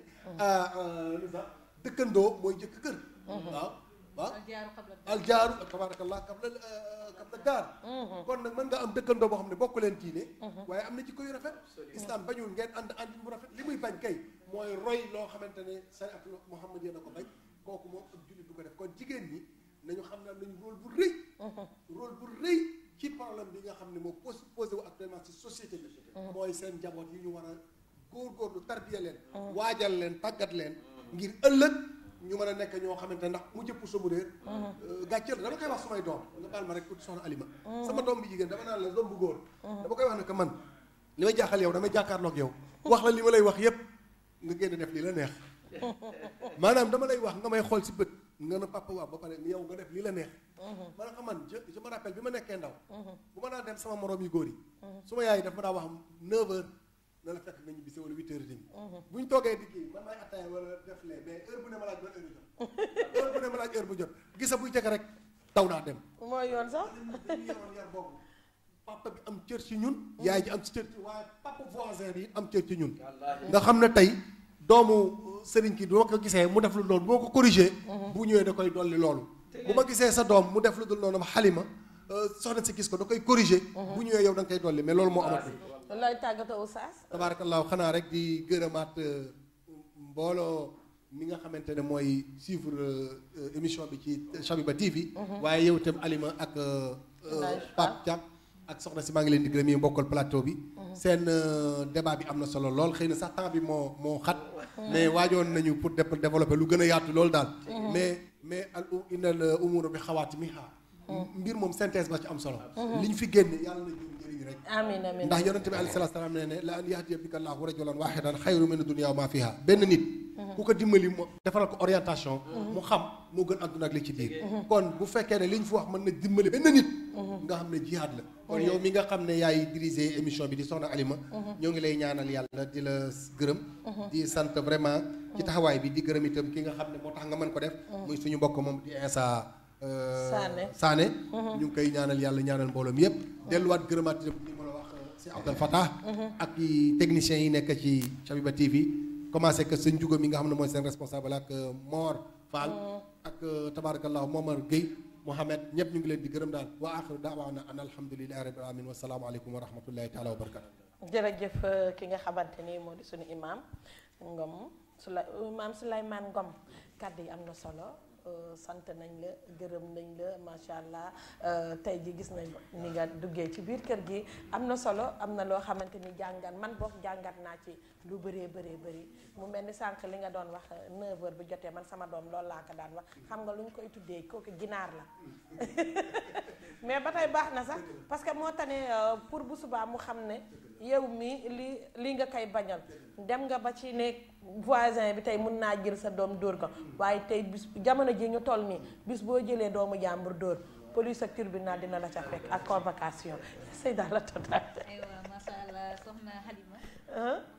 lu sax dëkkandoo mooy njëkk kër waaw aljaaru tabarakallah kabla daar kon nag mën nga am dëkkandoo boo xam ne bokk leen diine waaye am na ci koy rafet islam bañul ngeen ànd bu rafet li muy bañ kay mooy roy loo xamante ne sariatu Muhammad yéen a ko bañ kooku moom ak jullit du ko def kon jigéen ñi nañu xam ne am nañu rôle bu rëy ci problème bi nga xam ne moo posé wu actuellement ci société bi mooy seen njaboot yi ñu war a góorgóorlu tarbiya leen waajal leen tàggat leen ngir ëllëg ñu mën a nekk ñoo xamante ndax mu jëpp sa mu réer gàcceel dama koy wax samay doom nga baal ma rek tuuti soxna Alima sama doom bi jigéen dama naan la doom bu góor dama koy wax ne que man li may jaaxal yow damay jàkkaarloog yow wax la li ma lay wax yépp nga génn def li la neex maanaam dama lay wax nga may xool si bët nga ne papa waaw ba pare yow nga def li la neex ma ne ko man je me rappelle bi ma nekkee ndaw bu ma daan dem sama morom yu góor yi su ma yaay daf ma daa wax 9h na la fekk nga ñibbisi wala 8h30 bu ñu toogee di kii man maay attaaya wala def lee mais heure bu ne ma laaj ban heure bu jot heure bu ne ma laaj heure bu jot gisa buy jege rek taw naa dem mooy yoon sax dañu yeroon yar boobu papa bi am cër ci ñun yaay ji am ci cër ci waaye papa voisin bi am cër ci ñun nga xam ne tey doomu sëriñ ki doo ko gisee mu def lu loolu boo ko corrigé bu ñëwee da koy dolli loolu bu ma gisee sa doom mu def lu dul noonu ma xalima soxna si gis ko da koy corriger bu ñëwee yow da nga koy dolli mais loolu moo amatul looy tàggatoo oustaz. tabaarakallaahu xanaa rek di gërëmaat mbooloo mi nga xamante ne mooy suivre émission bi ci Chabiba TV waaye yow itam Alima ak Pape Thiam ak soxna si maa ngi leen di gërëm yi bokkal plateau bi seen débat bi am na solo lool xëy na sax temps bi moo xat mais waajoon nañu pour développer lu gën a yaatu loolu daal mais al innal umuru bi xawaatimiha mbir moom synthèse ba ci am solo li ñu fi génne yàlla na jur njëriñ rek amiin amiin ndax yonente bi alayhi salaatu salaam ne la an yahdiya bika llaahu rajulan waahidan xayru mina dunya wa ma fiha benn nit ku ko dimbali mu defaral ko orientation mu xam moo gën àdduna ak li ci biir kon bu fekkee ne li ñu fi wax mën na dimbali benn nit nga xam ne jihaad la kon yow mi nga xam ne yaay diriger émission bi di soxna Alima ñoo ngi lay ñaanal yàlla di la gërëm di sant vraiment ci taxawaay bi di gërëm itam ki nga xam ne moo tax nga mën ko def muy suñu mbokk moom di Insa Sané ñu ngi koy ñaanal yàlla ñaanal mbooloom yépp delluwaat gërëmaat li ma la wax si Abdel Fattah ak i techniciens yi nekk ci Chabiba TV commencé que sëñ Juga mi nga xam ne mooy seen responsable ak Mor Fall ak tabarakallahu Momar Gueye Mohamed ñëpp ñu ngi leen di gërëm daal wa axiru daawaana an alhamdulillahi rabbil alamin wa salaamu aleykum wa rahmatullahi taala wa barakatu jërëjëf ki nga xamante ni moo di suñu imam Ngom imam Souleymane Ngom kàddu yi am na solo sant nañ la gërëm nañ la macha allah tey ji gis nañ ni nga duggee ci biir kër gi am na solo am na loo xamante ni jàngat man boog jàngat naa ci lu bëree bëri mu mel ni sànq li nga doon wax 9h bu jotee man sama doom loolu laa ko daan wax xam nga lu ñu koy tuddee kooku ginaar la mais ba tey baax na sax parce que moo tax ne pour bu subaa mu xam ne yow mi li nga koy bañal dem nga ba ci ne voisin bi tey mun naa jël sa doom dóor ko waaye tey bis jamono ji ñu toll nii bis boo jëlee doomu jàmbur dóor police ak tribunal dina la ca fekk ak convocation c'est dans la totale. aywa macha allah soxna Halima.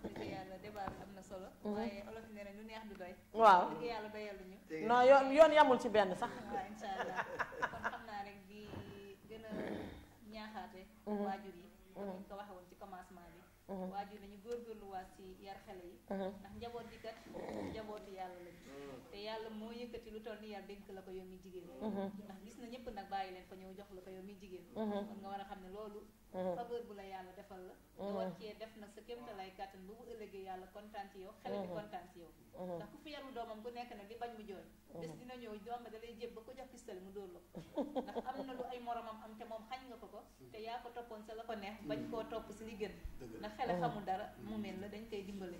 dëgg yàlla débat bi am na solo. waaye olof nee na lu neex du doy. waaw dëgg yàlla doyaluñu. non yoon yamul ci benn sax. waaw incha allah kon xam naa rek di gën a ñaaxaate. waajur yi. comme ni ñu ko waxee woon ci commencement bi. waajur nañu góorgóorluwaat ci yar xale yi. ndax njaboot gi kat njabootu yàlla lañu. te yàlla moo yëkkati lu toll ni yar dénk la ko yow mi jigéen. ndax gis na ñëpp nag bàyyi leen fa ñëw jox la ko yow mi jigéen. kon nga war a xam ne loolu. faveur bu la yàlla defal la. nga war cee def nag sa kéemtalaay kàttan bu mu ëllëgee yàlla kontaan ci yow. xale bi kontaan ci yow. ndax ku fi yarul doomam ku nekk nag di bañ mu jooy. bés dina ñëw doom da lay jéb ba ko jox pistolet mu dóor la ko. ndax am na lu ay moromam am te moom xañ nga ko te yaa ko toppoon sa la ko neex bañ koo topp si li gën. ndax xale xamul dara mu mel la dañ koy dimbale.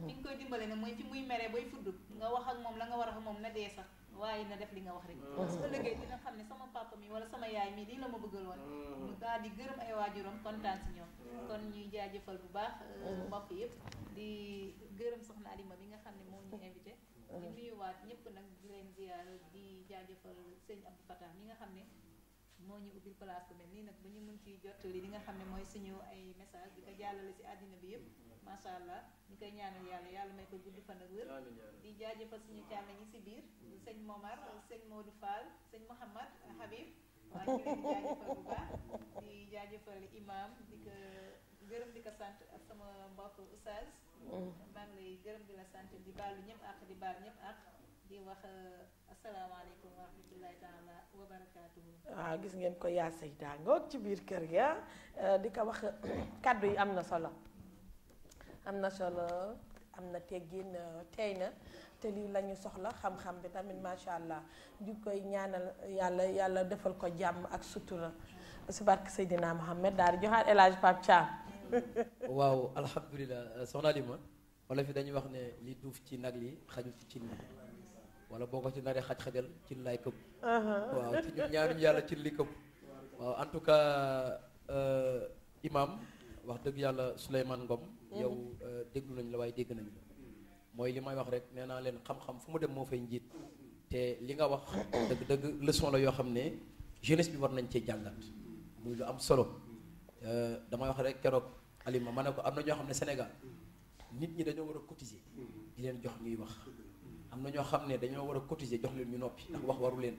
fi nga koy dimbale nag mooy fi muy meree bay fudd nga wax ak moom la nga war a wax moom na dee sax waaye na def li nga wax rek. su ëllëgee dina xam ne sama papa mi wala sama yaay mi lii la ma bëggal woon. mu daal di gërëm ay waajuram kontaan si ñoom. kon ñuy jaajëfal bu baax mbokk yëpp di gërëm soxna Alima bi nga xam ne moo ñu invité. di nuyuwaat ñëpp nag di leen ziar di jaajëfal sëñ Abdou Fatah mi nga xam ne moo ñu ubbil place bu mel nii nag ba ñu mën ci jottali li nga xam ne mooy suñu ay message di ko jàllale si àddina bi yëpp macha allah ñu koy ñaanal yàlla may ko gudd fan ak wér di jaajëfal suñu càmm ñi si biir sëñ Momar sëñ Modou Fall sëñ Mouhamad Habib waaye ñu leen di jaajëfal bu baax di jaajëfal imam di ko gërëm di ko sant ak sama mbokk oustaz maa ngi lay gërëm di la sant di baalu ñëpp ak di baal ñëpp ak di wax asalaamaaleykum wa rahmatullahi taala wa barakaatuhu. waaw gis ngeen ko yaa sayda ngoog ci biir kër gi di ko wax kàddu yi am na solo am na teggin tey na te lii la ñu soxla xam-xam bi tamit macha allah di koy ñaanal yàlla defal ko jàmm ak sutura si barke Seydina Mohamed daal di joxaat El Hadj Pape Thiam. waaw alhamdulilah soxna Alima wala fi dañuy wax ne li duuf ci nag li xajul ci cin li wala boo ko ci naree xaj-xajal cin laay këpp waaw ci ñun ñaanuñu yàlla cin li këpp waaw en tout cas imam wax dëgg yàlla Souleymane Ngom yow déglu nañ la waaye dégg nañ la mooy li may wax rek nee naa leen xam-xam fu mu dem moo fay njiit te li nga wax dëgg leçon la yoo xam ne jeunesse bi war nañ cee jàngat muy lu am solo damay wax rek keroog Alima ma ne ko am na ñoo xam ne Sénégal nit ñi dañoo war a cotiser di leen jox ñuy wax am na ñoo xam ne dañoo war a cotiser jox leen ñu noppi ndax wax waru leen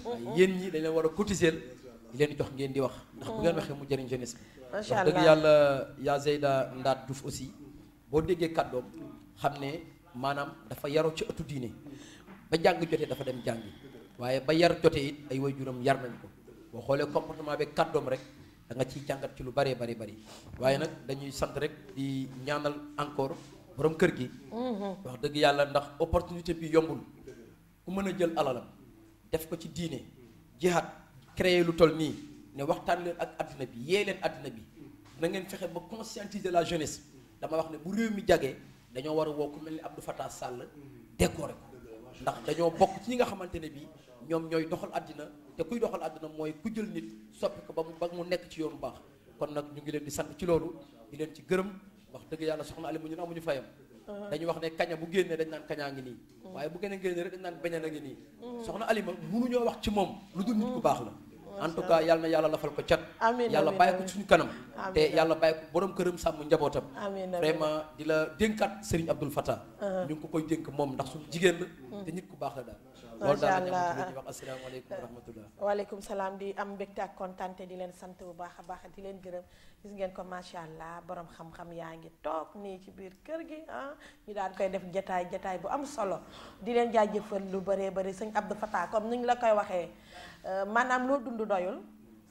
waaye yéen ñi dañ leen war a cotiser di leen jox ngeen di wax ndax bu ngeen waxee mu jëriñ jeunesse bi wax dëgg yàlla yaa Zeyda Ndaat Diouf aussi boo déggee kàddoom xam ne maanaam dafa yaroo ci ëttu diine ba jàng jotee dafa dem jàngi waaye ba yar jotee it ay waajuram yar nañ ko boo xoolee comportement bi kàddoom rek da nga ciy jàngat ci lu bëree bari waaye nag dañuy sant rek di ñaanal encore borom kër gi wax dëgg yàlla ndax opportunité bi yombul ku mën a jël alalam def ko ci diine jihaad créer lu toll nii ne waxtaan leen ak addina bi yee leen addina bi na ngeen fexe ba conscientiser la jeunesse dama wax ne bu réew mi jagee dañoo war a woo ku mel ni Abdou Fattah Sall décoré ko ndax dañoo bokk ci ñi nga xamante ne bii ñoom ñooy doxal àddina te kuy doxal àddina mooy ku jël nit soppi ko ba mu nekk ci yoonu baax kon nag ñu ngi leen di sant ci loolu di leen ci gërëm wax dëgg yàlla soxna Aliou ñun amuñu fayam dañuy wax ne kaña bu génnee dañ naan kañaa ngi nii waaye bu gën a génnee rek dañ naan beña na ngi nii soxna Alima mënuñoo wax ci moom lu dul nit ku baax la en tout cas yàlla na yàlla lafal ko cat yàlla bàyyi ko suñu kanam te yàlla bàyyi ko borom këram sàmm njabootam vraiment di la dénkaat Serigne Abdoul Fattah ñu ngi ko koy dénk moom ndax suñu jigéen la te nit ku baax la daal loolu daal la ñu leen di wax asalaamaaleykum wa rahmatullah waaleykum salaam di am mbégte ak kontaante di leen sant bu baax a baax di leen gërëm gis ngeen ko macha allah borom xam-xam yaa ngi toog nii ci biir kër gi ñu daan koy def jataay bu am solo di leen jaajëfal lu bëree bëri sëñ Abdou Fattah comme ni ñu la koy waxee maanaam loo dund doyul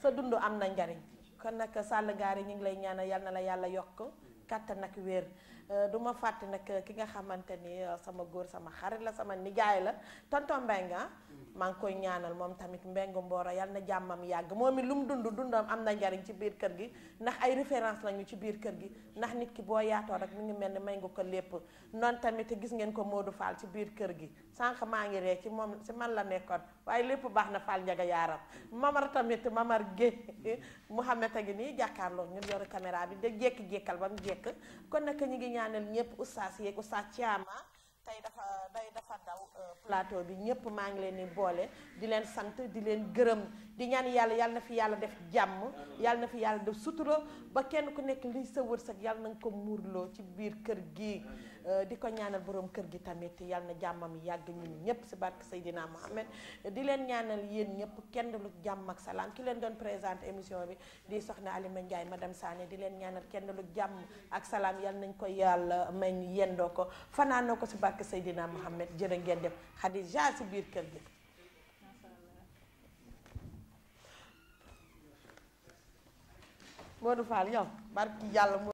sa dund am na njariñ kon nag Sall Ngari ñu ngi lay ñaanal yal na la yàlla yokk kàttan ak wér du ma fàtte nag ki nga xamante ni sama góor sama xarit la sama nijaay la tonton Mbengue maa ngi koy ñaanal moom tamit Mbengue Mboro yal na jàmmam yàgg moom it lu mu dundam am na njariñ ci biir kër gi ndax ay référence lañu ci biir kër gi ndax nit ki boo yaatoo rek mi ngi mel ni may nga ko lépp noonu tamit gis ngeen ko Modou Fall ci biir kër gi sànq maa ngi ree ci moom si man la nekkoon waaye lépp baax na Fall njaga yaaram Mamar tamit Mamar Gueye Mouhamed a ngi nii jàkkaarloo ñun yoru caméra bi da jékki-jékkal ba mu jékk kon nag ñu ngi ñaanal ñëpp oustaz yeeg oustaz Thiama tey dafa daw plateau bi ñëpp maa ngi leen di boole di leen sant di leen gërëm di ñaan yàlla na fi yàlla def jàmm yàlla na fi yàlla def sutura ba kenn ku nekk liy sa wërsëg yàlla na nga ko muurloo ci biir kër gi di ko ñaanal borom kër gi tamit yàlla na jàmmam yàgg ñun ñëpp si barke Seydina Mohamed di leen ñaanal yéen ñëpp kenn lu jàmm ak salaam ki leen doon présenté émission bi di soxna Alima Ndiaye madame Sané di leen ñaanal kenn lu jàmm ak salaam yàlla nañ ko yàlla may ñu yendoo ko fanaanoo ko si barke Seydina Mohamed jërë ngeen def Khadija si biir kër gi Modou Fall yow barki yàlla